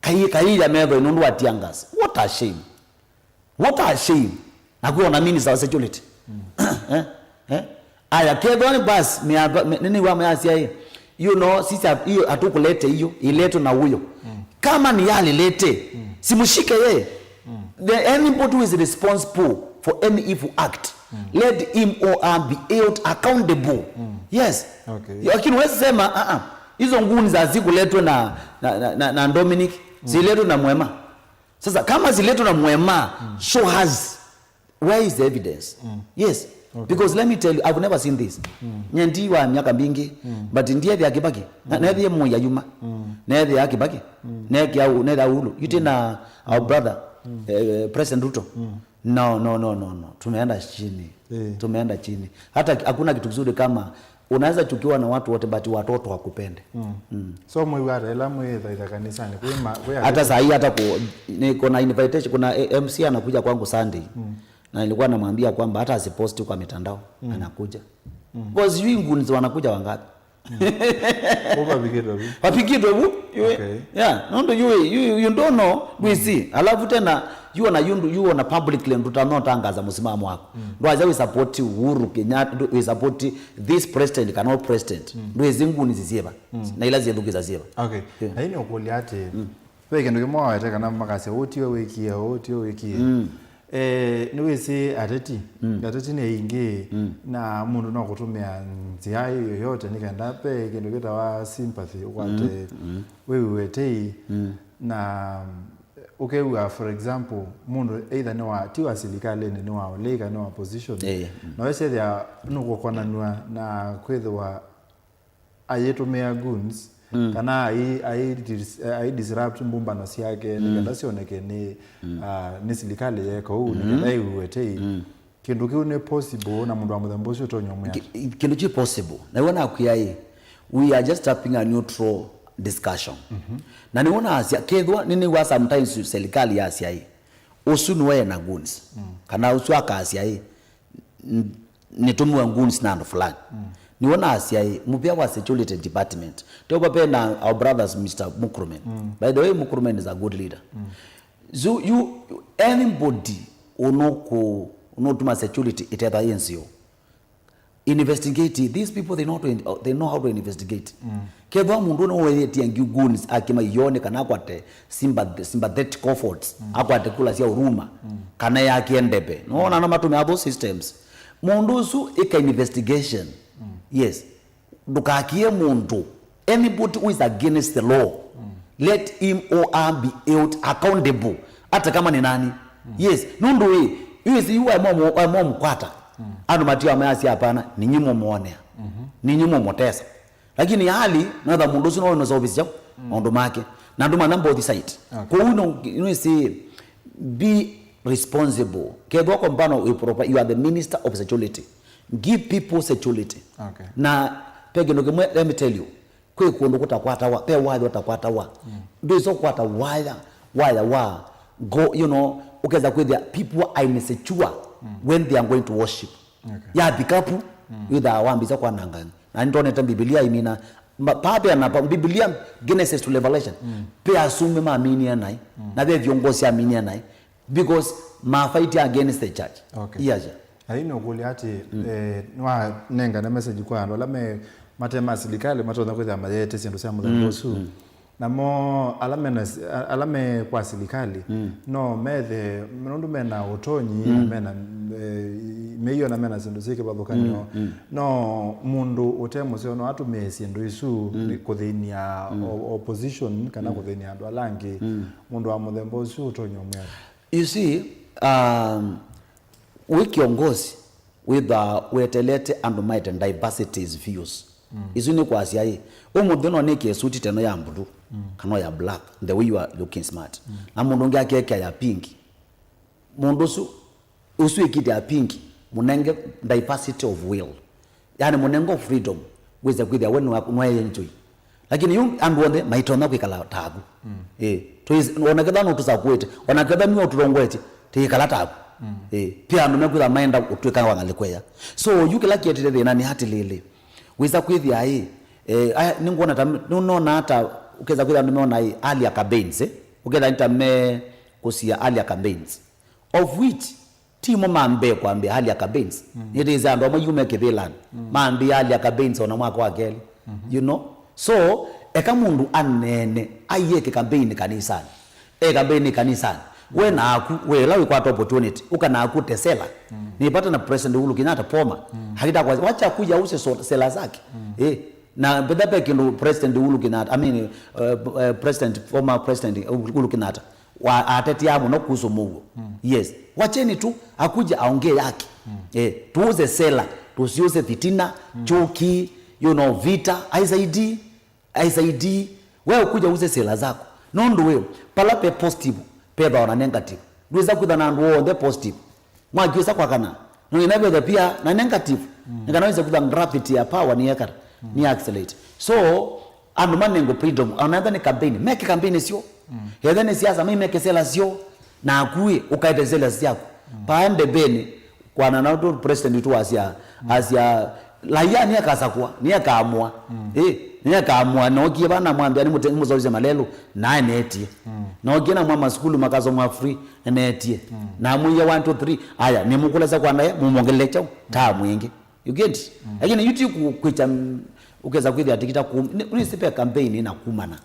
Kai, kai ya metho nũndũ wa tear gas. What a shame. What a shame. Na kuona minister wa security. Eh? Eh? Aya, kethwa ni basi, nini wa mayasya, "You know, sisi, hiyo hatukulete hiyo, iletwe na huyo." Kama ni yalilete, simshike yeye. The, anybody who is responsible for any evil act, let him or her be held accountable. Yes. Okay. Lakini huwezi sema, "Ah, ah, hizo nguni za zikuletwe na, na, na, na, na Dominic, ziletwe na Mwema." Sasa kama ziletwe na Mwema, show us. Where is the evidence? Yes. Okay. Because let me tell you, I've never seen this. Nye ndi wa miaka mingi, but ndiethĩa Kibaki. Na, nethĩa Moi ayuma. Nethĩa Kibaki. Nethĩa U-, nethĩa Uhuru. You think, uh, our brother, eh, President Ruto? No, no, no, no, no. Tumeenda chini. Eh. Tumeenda chini. Hata hakuna kitu kizuri kama unaweza chukiwa na watu wote, but watoto wakupende. So mwĩw'a ata ĩla mwĩthaitha kanisani, kwĩ ma-, kwĩ hata saa hii, hata ku-, ni, kuna invitation, kuna, eh, M C anakuja kwangu Sunday. Na nilikuwa namwambia kwamba hata asiposti kwa mitandao, anakuja. Because sijui goons wanakuja wangapi. Ũvavikĩtwe vu. Vavikĩtwe vu. Okay. Yeah, nũndũ you, you, you don't know, we see. Alafu tena, you ona, you, you ona publicly ndũtanotangaza mũsimamo waku. Ndwaja we support Uhuru Kenyatta, we support this president, kana president. Ndwĩsĩ nguni sisyĩva. Na ila syĩthukĩsa syĩva. Okay. Yeah. Na ĩno ũkũlya atĩ, ve kĩndũ kĩmwe wawete kana makasya, "Ũũ tiwe wĩkie, ũũ tiwe wĩkie." Eh, nĩwĩsĩ ateti, ateti nĩ aingĩ, na mũndũ no kũtũmĩa nzĩa yoyote nĩ kenda ve kĩndũ kĩtawa sympathy, ũkwate wĩw'e tei, na ũkew'a, for example, mũndũ either nĩ wa, ti wa silikalĩnĩ, nĩ wa ũlei kana nĩ wa opposition, eh, na wesethĩa nũkũkonanw'a na kwĩthĩwa ayĩtũmĩa goons, kana ayi-, ayi-, ayi-disrupt mbũmbano syake, nĩkenda syoneke nĩ, ah, nĩ silikalĩ yeka ũu, nĩkenda ĩw'e tei. Kĩndũ kĩu nĩ possible, na mũndũ wa mũthemba ũcio ũtonya ũmwĩa. Ki-, kĩndũ kĩ possible. Na wona nakwĩa ĩ, we are just having a neutral discussion. Na nĩwona asya, kethwa, nĩnĩw'a sometimes silikalĩ yasya ĩ, ũsu nĩwe na goons. Kana ũsu akasya ĩ, n-, nĩtũmĩwe goons na andũ fulani. Nĩwona asya ĩ, mũvea wa security department. Teo vapena our brothers, Mister Murkomen. By the way, Murkomen is a good leader. So you, you, anybody ũnũkũ-, ũnũtuma security ĩtetha yĩ nzeo. Investigate. These people, they know to in-, they know how to investigate. Kethwa mũndũ nĩwetie ngi goons akima iyoni kana akwate sympa-, sympathetic cohorts, akwate kula sya huruma, kana yakie ndebe. Nona no matũmĩa those systems. Mũndũ ũsu ĩka investigation. Yes. Ndũkakie mũndũ. Anybody who is against the law, let him or her be held accountable, hata kama ni nani. Yes, nũndũ ĩ, yu ĩsi yu waimwa mũ-, waimwa mũkwata. Andũ matiwa mayasya, "Hapana, ninyi mũmwonea. Ninyi mũmũtesa." Lakini hali, notha mũndũ ũsu no nĩsovisi chao, maũndũ make. Na andũ mana both side. Okay. Kwoou no, no ĩsi, be responsible. Kethwa kwa mfano, you provi-, you are the minister of security. Give people security. Okay. Na pe kĩndũ kĩmwe, let me tell you, kwĩ kũndũ kũtakwatawa, pe waya ũtakwatawa. Ndwĩsa ũkwata waya, waya wa go, you know, ũkesa kwĩthĩa people are insecure when they are going to worship. Okay. Yathi kapu, wĩthaa wambĩsa kwananga. Na nĩndonete Mbivilia imina, ma- papeana pa Biblia, Genesis to Revelation, pe asumbĩ maminie naĩ, na ve viongozi aminie naĩ, because ma fight against the church. Okay. Yes, sir. Ai nũkũlya atĩ, eh, nĩwanengane message kwa andũ ala me mate ma silikalĩ matonya kwĩthĩa mayete syĩndũ sya mũthemba ũsu. Namo ala mena, ala me kwa silikalĩ, no methe, nũndũ mena ũtonyi, na mena, eh, mĩio na mena syĩndũ syĩ kĩvathũkany'o. No mũndũ ũte mũseo no atũmĩe syĩndũ isu nĩ kũthĩnia o- opposition kana kũthĩnia andũ ala angĩ. Mũndũ wa mũthemba ũsu ũtonya ũmwĩa. You see, um, wĩ kĩongozi wĩthwa wetelete andũ maete diversities views. Isu nĩ kwasya ĩ, ũmũnthĩ no nĩkĩe suti teno ya blue kana ya black, the way you are looking smart, na mũndũ ũngĩ akekĩa ya pink. Mũndũ ũsu ũsu ĩkĩte ya pink, mũnenge diversity of will, yani mũnenge freedom, wĩse kwĩthĩa we nĩwa- nĩwaenjoy. Lakini yu andũ onthe maitonya kwĩkala taku. Eh, twĩs- ona ketha nũtũsakuĩte, ona ketha nĩwe ũtũtongoetye, tĩkala taku. Eh, pia andũ mekwĩtha maenda ũtwĩka wa ngalĩko ĩya. So yu kĩla kĩetĩte thĩna nĩ atĩlĩlĩ, wĩsa kwĩthĩa ĩ, eh, aya, nĩngwona ta nũnona ata, ũkesa kwĩthĩa andũ meona ĩ, earlier campaigns, eh, ũketha nĩ ta me kũsia earlier campaigns, of which ti mo mambee kwambĩa earlier campaigns. Nĩtĩsĩ andũ amwe yu me kĩvĩlanĩ mambĩa earlier campaigns ona mwaka wa kelĩ. You know, so eka mũndũ aneene aieke campaign kanisanĩ, e campaign kanisanĩ, we naku, we ĩla wĩkwata opportunity ũka naku tesela. Nĩpata na President Uhuru Kenyatta poma akita kwa wacha kuja ause so- sela zake. Eh, na mbetha pe kĩndũ President Uhuru Kenyatta, I mean, uh, uh, President, former President Uhuru Kenyatta wa atetea mũno kuhusu mũuo. Yes, wacheni tu akuje aongee yake. Eh, tuuze sela, tusiuze fitina, chuki, you know, vita, aisaidi, aisaidi. We ukuja uze sela zako. Nũndũ we, pala pe positive, pethawa na negative. Ndwĩsa kwĩtha na andũ onthe positive. Mwakiusa kwa kana. No ina vetha pia na negative. Nĩ kana wĩsa kwĩtha gravity ya power nĩ ekara, nĩ accelerate. So, andũ manengo freedom, ona etha nĩ campaign, meke campaign syo. Etha nĩ siasa, mai meke sela syo. Na akui, ũkaete sela syaku. Paa ndebeni, kwana na tu president tu asia, asia, raia nĩ akasakwa, nĩ akaamua. Eh, nĩ akaamua, nokie bana mwambia nĩ mũte- mũsausia malelu, na netie. Nokie na mwa masukulu makasomwa free, netie. Na mwiya one two three, aya, nĩ mũkulesa kwa naye, mũmongele chao, ta mwingi. You get? Lakini yuti ku- kwicha, mm, ukeza kwithia tikita ku ni- ni sipe campaign na kumana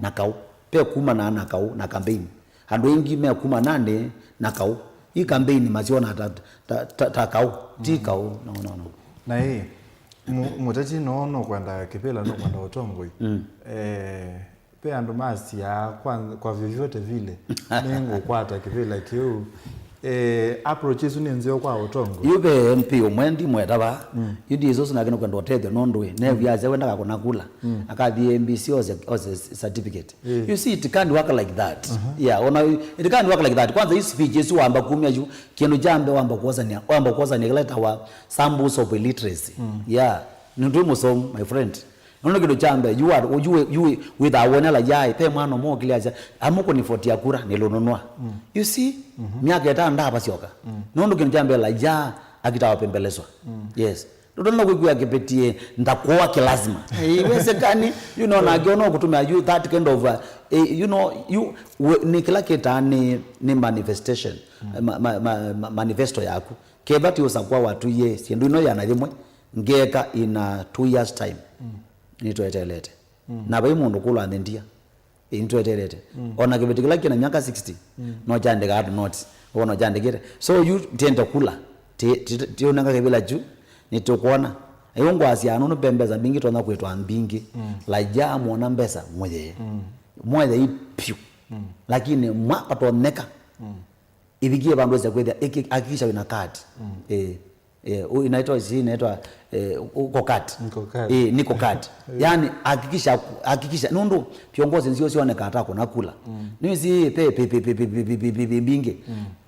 na kau. Pe kumana na kau na campaign. Andũ aingĩ me kumana nĩ na kau. Ii campaign masiona ta, ta, ta, ta kau. Ti kau. No, no, no. Na ĩ, mu- mũteti no no kwenda kĩvĩla, no kwenda ũtongoi. Eh, Ve andũ masyaa kwa, kwa vyovyote vile nĩngũkwata kĩvĩla kĩu. Eh, approach ĩsu nĩ nzeo kwa ũtongoi. Yu ve M P ũmwe ndimweta vaa. Yu ndiĩsũsũ nake nĩkwenda ũtethyo nũndũ ĩ, nevu yasya we ndakakũna kula. Akathi A M B C ose, ose certificate. You see, it can't work like that. Yeah, ona, it can't work like that. Kwanza hii speech ĩsu wamba kumya yu, kĩndũ kya mbee wamba kuosania, wamba kuosania kĩla ĩtawa symbols of illiteracy. Yeah, nĩndwĩ mũsomu, my friend. Nũndũ kĩndũ kya mbee, yu wa- yu yu wĩthaa wone la yai, pe mwana ũmwe ũkĩlĩasya, amũkũnivotia kura, nĩlũnũnwa. You see, myaka ĩtano ndavasyoka. Nũndũ kĩndũ kya mbee la ya akitawa pembelezwa. Yes. Ndũtonya kwĩkwĩa kĩpetie ndakũa kĩlasima. Iwesekani, you know, nake ona ũkũtũmĩa you that kind of, uh, eh, you know, you we- nĩ kĩla kĩtaa nĩ, nĩ manifestation, ma- ma- ma- ma- manifesto yaku. Keva ti ũsakwa wa two years, syĩndũ ino yana yĩmwe, ngeka in a two years time. Nĩtweteelete. Na vai mũndũ kũla nthĩ ndia. Nĩtweteelete. Ona kĩveti kĩla kĩna myaka sixty, no kyandĩka andũ notes. Ũkona kyandĩkĩte. So yu tiende kula. Ti- ti- tiũnenga kĩvĩla kyu. Nĩtũkwona. Yu ngwasya nũndũ pe mbesa mbingĩ tonya kwĩtwa mbingĩ. Laja mwona mbesa mweye. Mweye i piu. Lakini mwa patoneka. Ivikie vandu wese kwithia iki- hakikisha wina card. Eh, eh, u- inaitwa si inaitwa, eh, uko card. Niko card. Eh, niko card. Yani hakikisha, hakikisha nundu viongozi nzio sioneka hata kuna kula. Nisi pe pe pe pe pe pe pe pe pe pe mbingi.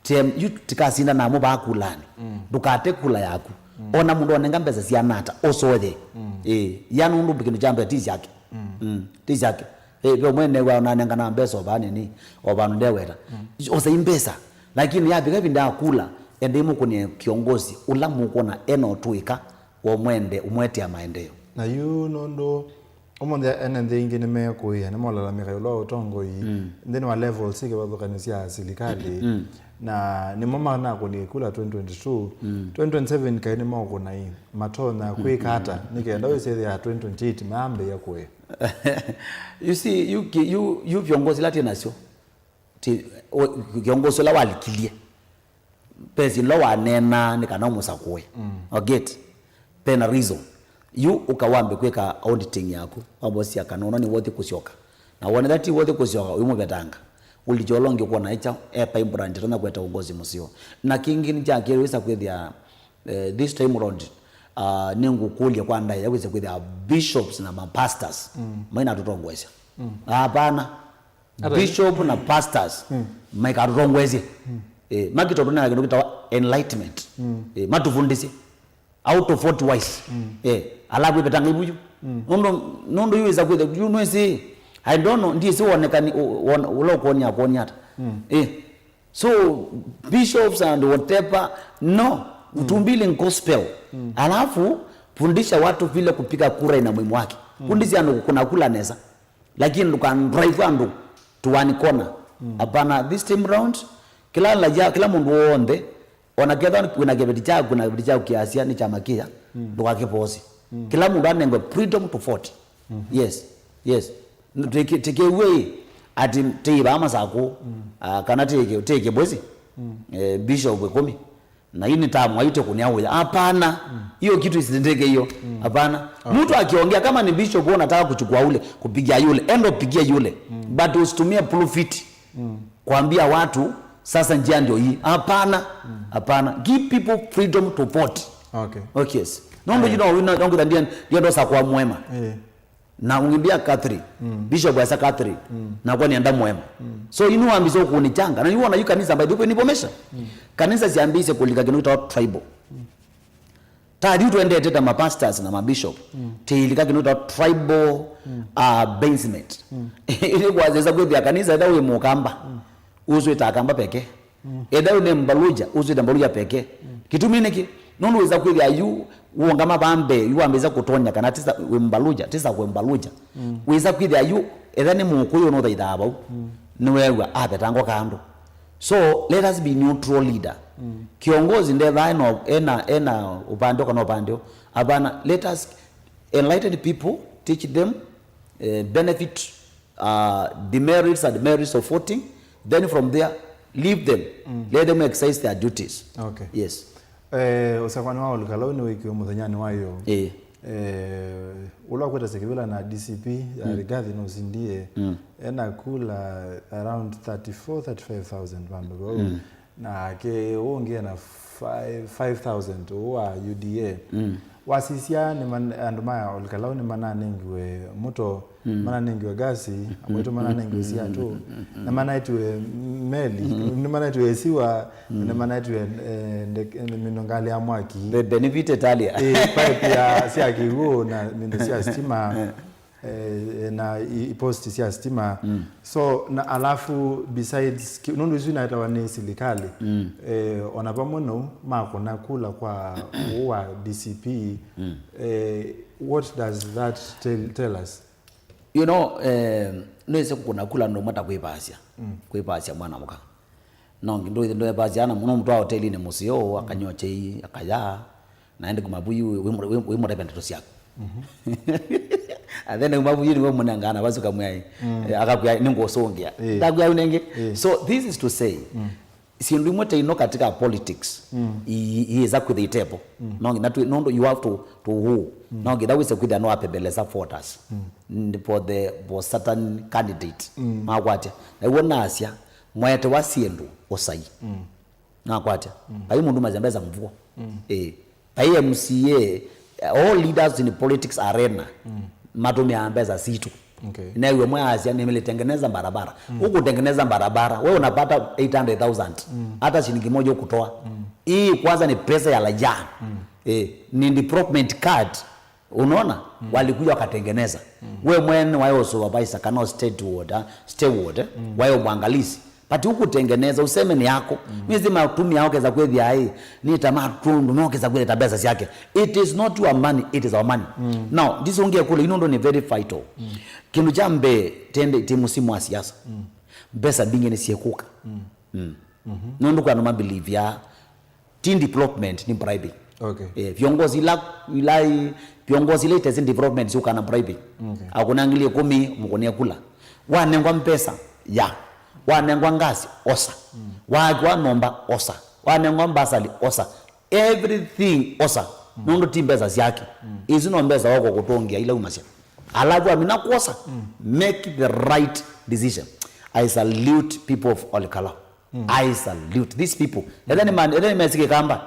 Tem yu tikasinda namo ba kulani. Ndukate kula yaku. Ona mundu onenga mbesa cia nata usoye. Eh, yani undu kindu cha mbesa ti ciake. Mm, ti ciake. Eh, ve mwene wa nanengana mbesa o vanini, o vandu ndeweta. Osai mbesa. Lakini yavika vinda ya kula, ende imũkũnĩe kiongozi ũla mũkwona ena ũtũĩka wa mwende ũmwetea maendeeo. Na yu nũndũ Ũmũnthĩ ene nthĩ ingĩ nĩmekũĩa, nĩmolalamĩka ĩũlũ wa ũtongoi nthĩnĩ wa levels syĩ kĩvathũkany'o sya silikalĩ, na nĩmo manakũnie kula twenty twenty-two. Twenty twenty-seven kaĩ nĩmaũkũna ĩ, matonya kwĩka ata nĩ kenda wĩsethĩa twenty twenty-eight maambĩĩa kũĩa? You see, yu ki- yu yu viongozi ila twĩ nasyo, ti- o- kiongozi ũla walikilye, pesi ĩla waneenaa nĩ kana ũmũsakũe. Ũget? Pena reason. Yu ũka wambe kwĩka auditing yaku, wambe ũsya kana ũno nĩ worthy kũsyoka. Na wonetha ti worthy kũsyoka, ũimũvetanga. Ũlikya ũla ũngĩ kwona ĩkya e pipeline ĩtonya kũete ũongozi mũseo. Na kĩngĩ nĩ kya kĩrĩ wĩsa kwĩthĩa, eh, this time around, uh, nĩngũkũlya kwa ndaĩa wĩse kwĩthĩa bishops na mapastors mainatũtongoesya. Hapana. Bishop na pastors maikatũtongoesye. Eh, makitotũnea kĩndũ kĩtawa enlightenment. Eh, matũvundĩsye out of forty wise. Eh, alafu ĩvetanga ivuyu. Nũndũ nũndũ yu wĩsa kwĩtha yu nwĩsĩ, I don't know, ndiĩsĩ wonekani, wona- ũla ũkwonia akwonia ata. Eh, so bishops and whatever, no, tumbili gospel. Alafu fundisha watu vile kupiga kura ina muhimu wake. Fundisha andũ kũkũna kula nesa. Lakini ndũkandrive andũ to one corner. Hapana, this time round, kĩla laia, kĩla mũndũ w'onthe, ona ketha wĩna kĩveti kyaku na kĩveti kyaku kĩasya nĩ kyama kĩa, ndũkakĩvosi. Kĩla mũndũ anengwe freedom to vote. Yes, yes. Tĩkĩw'e ĩ ati tĩivaa masakũ, ah, kana tĩkĩ- tĩkĩvwĩsi, eh, bishop ĩkũmi. Na hii ni tamu, haite kunia uya. Hapana. Hiyo kitu isitendeke hiyo. Hapana. Mtu akiongea, kama ni bishop, wewe unataka kuchukua ule, kupigia yule, enda upigie yule. But usitumie pulpit kuambia watu, "Sasa njia ndio hii." Hapana. Hapana. Give people freedom to vote. Okay. Okay, yes. No, no, you know, we not, don't get, ndio, ndio ndo sa kwa mwema. Eh. Na ũngĩmbĩa Catherine, Bishop esa Catherine, nakwa nĩenda mwema. So yu nĩwambĩsye ũkũnĩkyanga. Na nĩwona yu kanisa, by the way, nĩvomesha. Kanisa syambĩĩsye kũlika kĩndũ kĩtawa tribal. Ta yu twendete ta mapastors na mabishop, tĩilika kĩndũ kĩtawa tribal, uh, basement. Ili kwasesa kwĩthĩa kanisa ĩla wĩ mũkamba, ũswĩtaa kamba peke. Ethĩwa nĩ Mbaluja, ũswĩte Mbaluja peke. Kĩtumi nĩkĩ? Nũndũ wĩsa kwĩthĩa yu wũngama vaa mbee, yu wambĩĩsya kũtonya kana tisa wĩ Mbaluja, tisa kwĩ Mbaluja. Wĩsa kwĩthĩa yu, ethĩwa nĩ Mũkũyũ nũthaithaa vau, nĩweew'a avetangwa kando. So, let us be neutral leader. Kĩongozi ndethaa ena, ena, ena ũvande kana ũvande. Hapana, let us enlighten people, teach them, eh, benefit uh, demerits and merits of voting, then from there, leave them. Let them exercise their duties. Okay. Yes. Eh, ũsakwani wa Olukalau nĩwĩkiwe mũthenyanĩ wa ĩyo. Eh. Eh, ũla ũkwĩtasya kĩvĩla na D C P ya Rigathi nũsindie ena kula around thirty-four, thirty-five thousand vandũ vau. Nake ũngĩ ena five, five thousand ũũ wa U D A. Wasisya nĩ man- andũ ma Olukalau nĩmananengiwe mũto, mananengiwe ngasi, amwe tu mananengiwe siatũ, na manaetiwe meli, nĩmanaetiwe ĩsiwa, nĩmanaetiwe, eh, ndeke- mĩno ngalĩ ya mwaki. They benefited earlier. Eh, pipe ya sya kĩw'ũ na mĩndũ sya stima. Eh, na i- i post sya stima. So na alafu besides ki- nũndũ isu inaetawa nĩ silikalĩ, eh, ona vamwe nau makũna kula kwa ũũ wa D C P. Eh, what does that tell, tell us? You know, eh, nĩsĩ kũkũna kula nũmwe ta kwĩvasya, kwĩvasya mwana mũka. No ndwĩthĩ ndwepasya ana mũno mũtwaa hotelinĩ mũseo, akanywa chai, akaya, na ende kuma vu yu wĩmũreve ndeto syaku. And then kuma vu yu nĩwe mũnengana vasu kamwai. Eh, akakwĩa nĩngũsũngĩa. Eh. Ndakwĩa yu nengĩ. Eh. So this is to say, syĩndũ imwe ta ino katika politics, i- iĩsa kwĩtha itevo. No nginya tu- nũndũ you have to, to who. No nginya wĩse kwĩtha no apembeleza voters. And for the, for certain candidate. Makwatya. Na iwo nasya, mwaetewa syĩndũ ũsai. Nakwatya. Vai mũndũ masya mbesa mvuko. Eh. Vai M C A, all leaders in politics arena matũmĩaa mbesa sitũ. Okay. Newe mwe asya nimelitengeneza barabara. Hukutengeneza barabara, wewe unapata eight hundred thousand. Hata shilingi moja hukutoa. Hii kwanza ni pesa ya raia. Eh, ni development card. Unaona? Walikuja wakatengeneza. We mwene wayo supervisor kana steward, ah, steward, eh? Wayo mwangalizi. But ukutengeneza useme ni yako. Mimi sema tumi yao keza kwethia ai, ni tamaa tundu no keza kwethia mbesa syake. It is not your money, it is our money. Now, this unge kule ino ndo ni very vital. Kindu cha mbe tende ti musimu wa siasa. Mbesa mbingi ni siekuka. Nundu kwa no believe ya ti development ni bribing. Okay. Eh, viongozi ila ila viongozi ila itezi development si ukana bribing. Okay. Akunangilie kumi mkunia kula. Wanengwa mbesa ya. Wanengwa ngasi osa. Wakwa nomba osa. Wanengwa mbasali osa. Everything osa. Nundu ti mbesa syake. Isu no mbesa wako kutungia ila umasya. Alafu amina kuosa. Make the right decision. I salute people of Olkalau. I salute these people. Ethĩwa nĩ man, ethĩwa nĩ mesĩ Kĩkamba,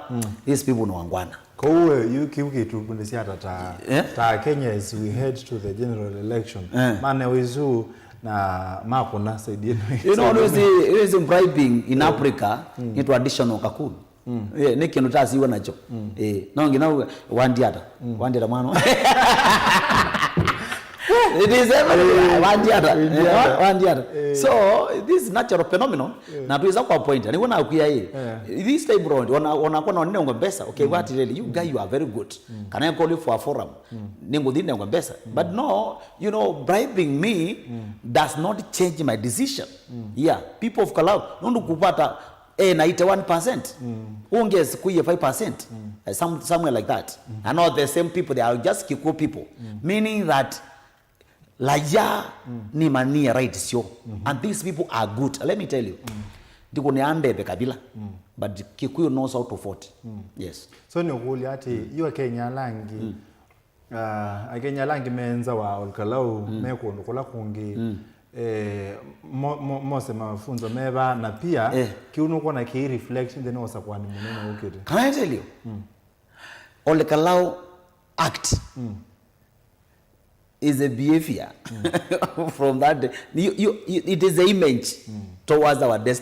these people nĩ wangwana. Koue yu kiu kitubundisya ata ta, eh? Ta Kenya as we head to the general election. Eh. Mane wizu na makuna saidi ino. You know, always, always bribing in Africa ni traditional kakun. Eh, ni kindu tasiwe nacho. Eh, no ngina wandiata. Wandiata mwana. It is everywhere. Wandiata. Eh, wa- wandiata. So this is natural phenomenon. Na tuiza kwa point. Ni wana kuya hii. This time round ona ona kwa none ngo mbesa. Okay, what really? You guy, you are very good. Can I call you for a forum? Ni ngo dine ngo mbesa. But no, you know, bribing me does not change my decision. Yeah, people of Kalau, nundu kupata eh, ninety-one percent. Unge sikuye five percent. Eh, some, somewhere like that. And not the same people, they are just Kikuyu people. Meaning that laya ni manie right sio. And these people are good. Let me tell you. Ndiko ni andebe kabila. But Kikuyu knows how to vote. Yes. So ni ukulia ati yu Akenya langi Ah, Akenya ala angĩ me nza wa Olkalau, me kũndũ kũla kũngĩ, eh, mo- mo- mose mafunzo meva na pia Eh. Kĩu nũkwona kĩi reflect nthĩnĩ wa ũsakwani mũnene ũkĩte. Can I tell you? Olkalau Act is a behavior from that day. You, you, you, it is a image towards our destiny.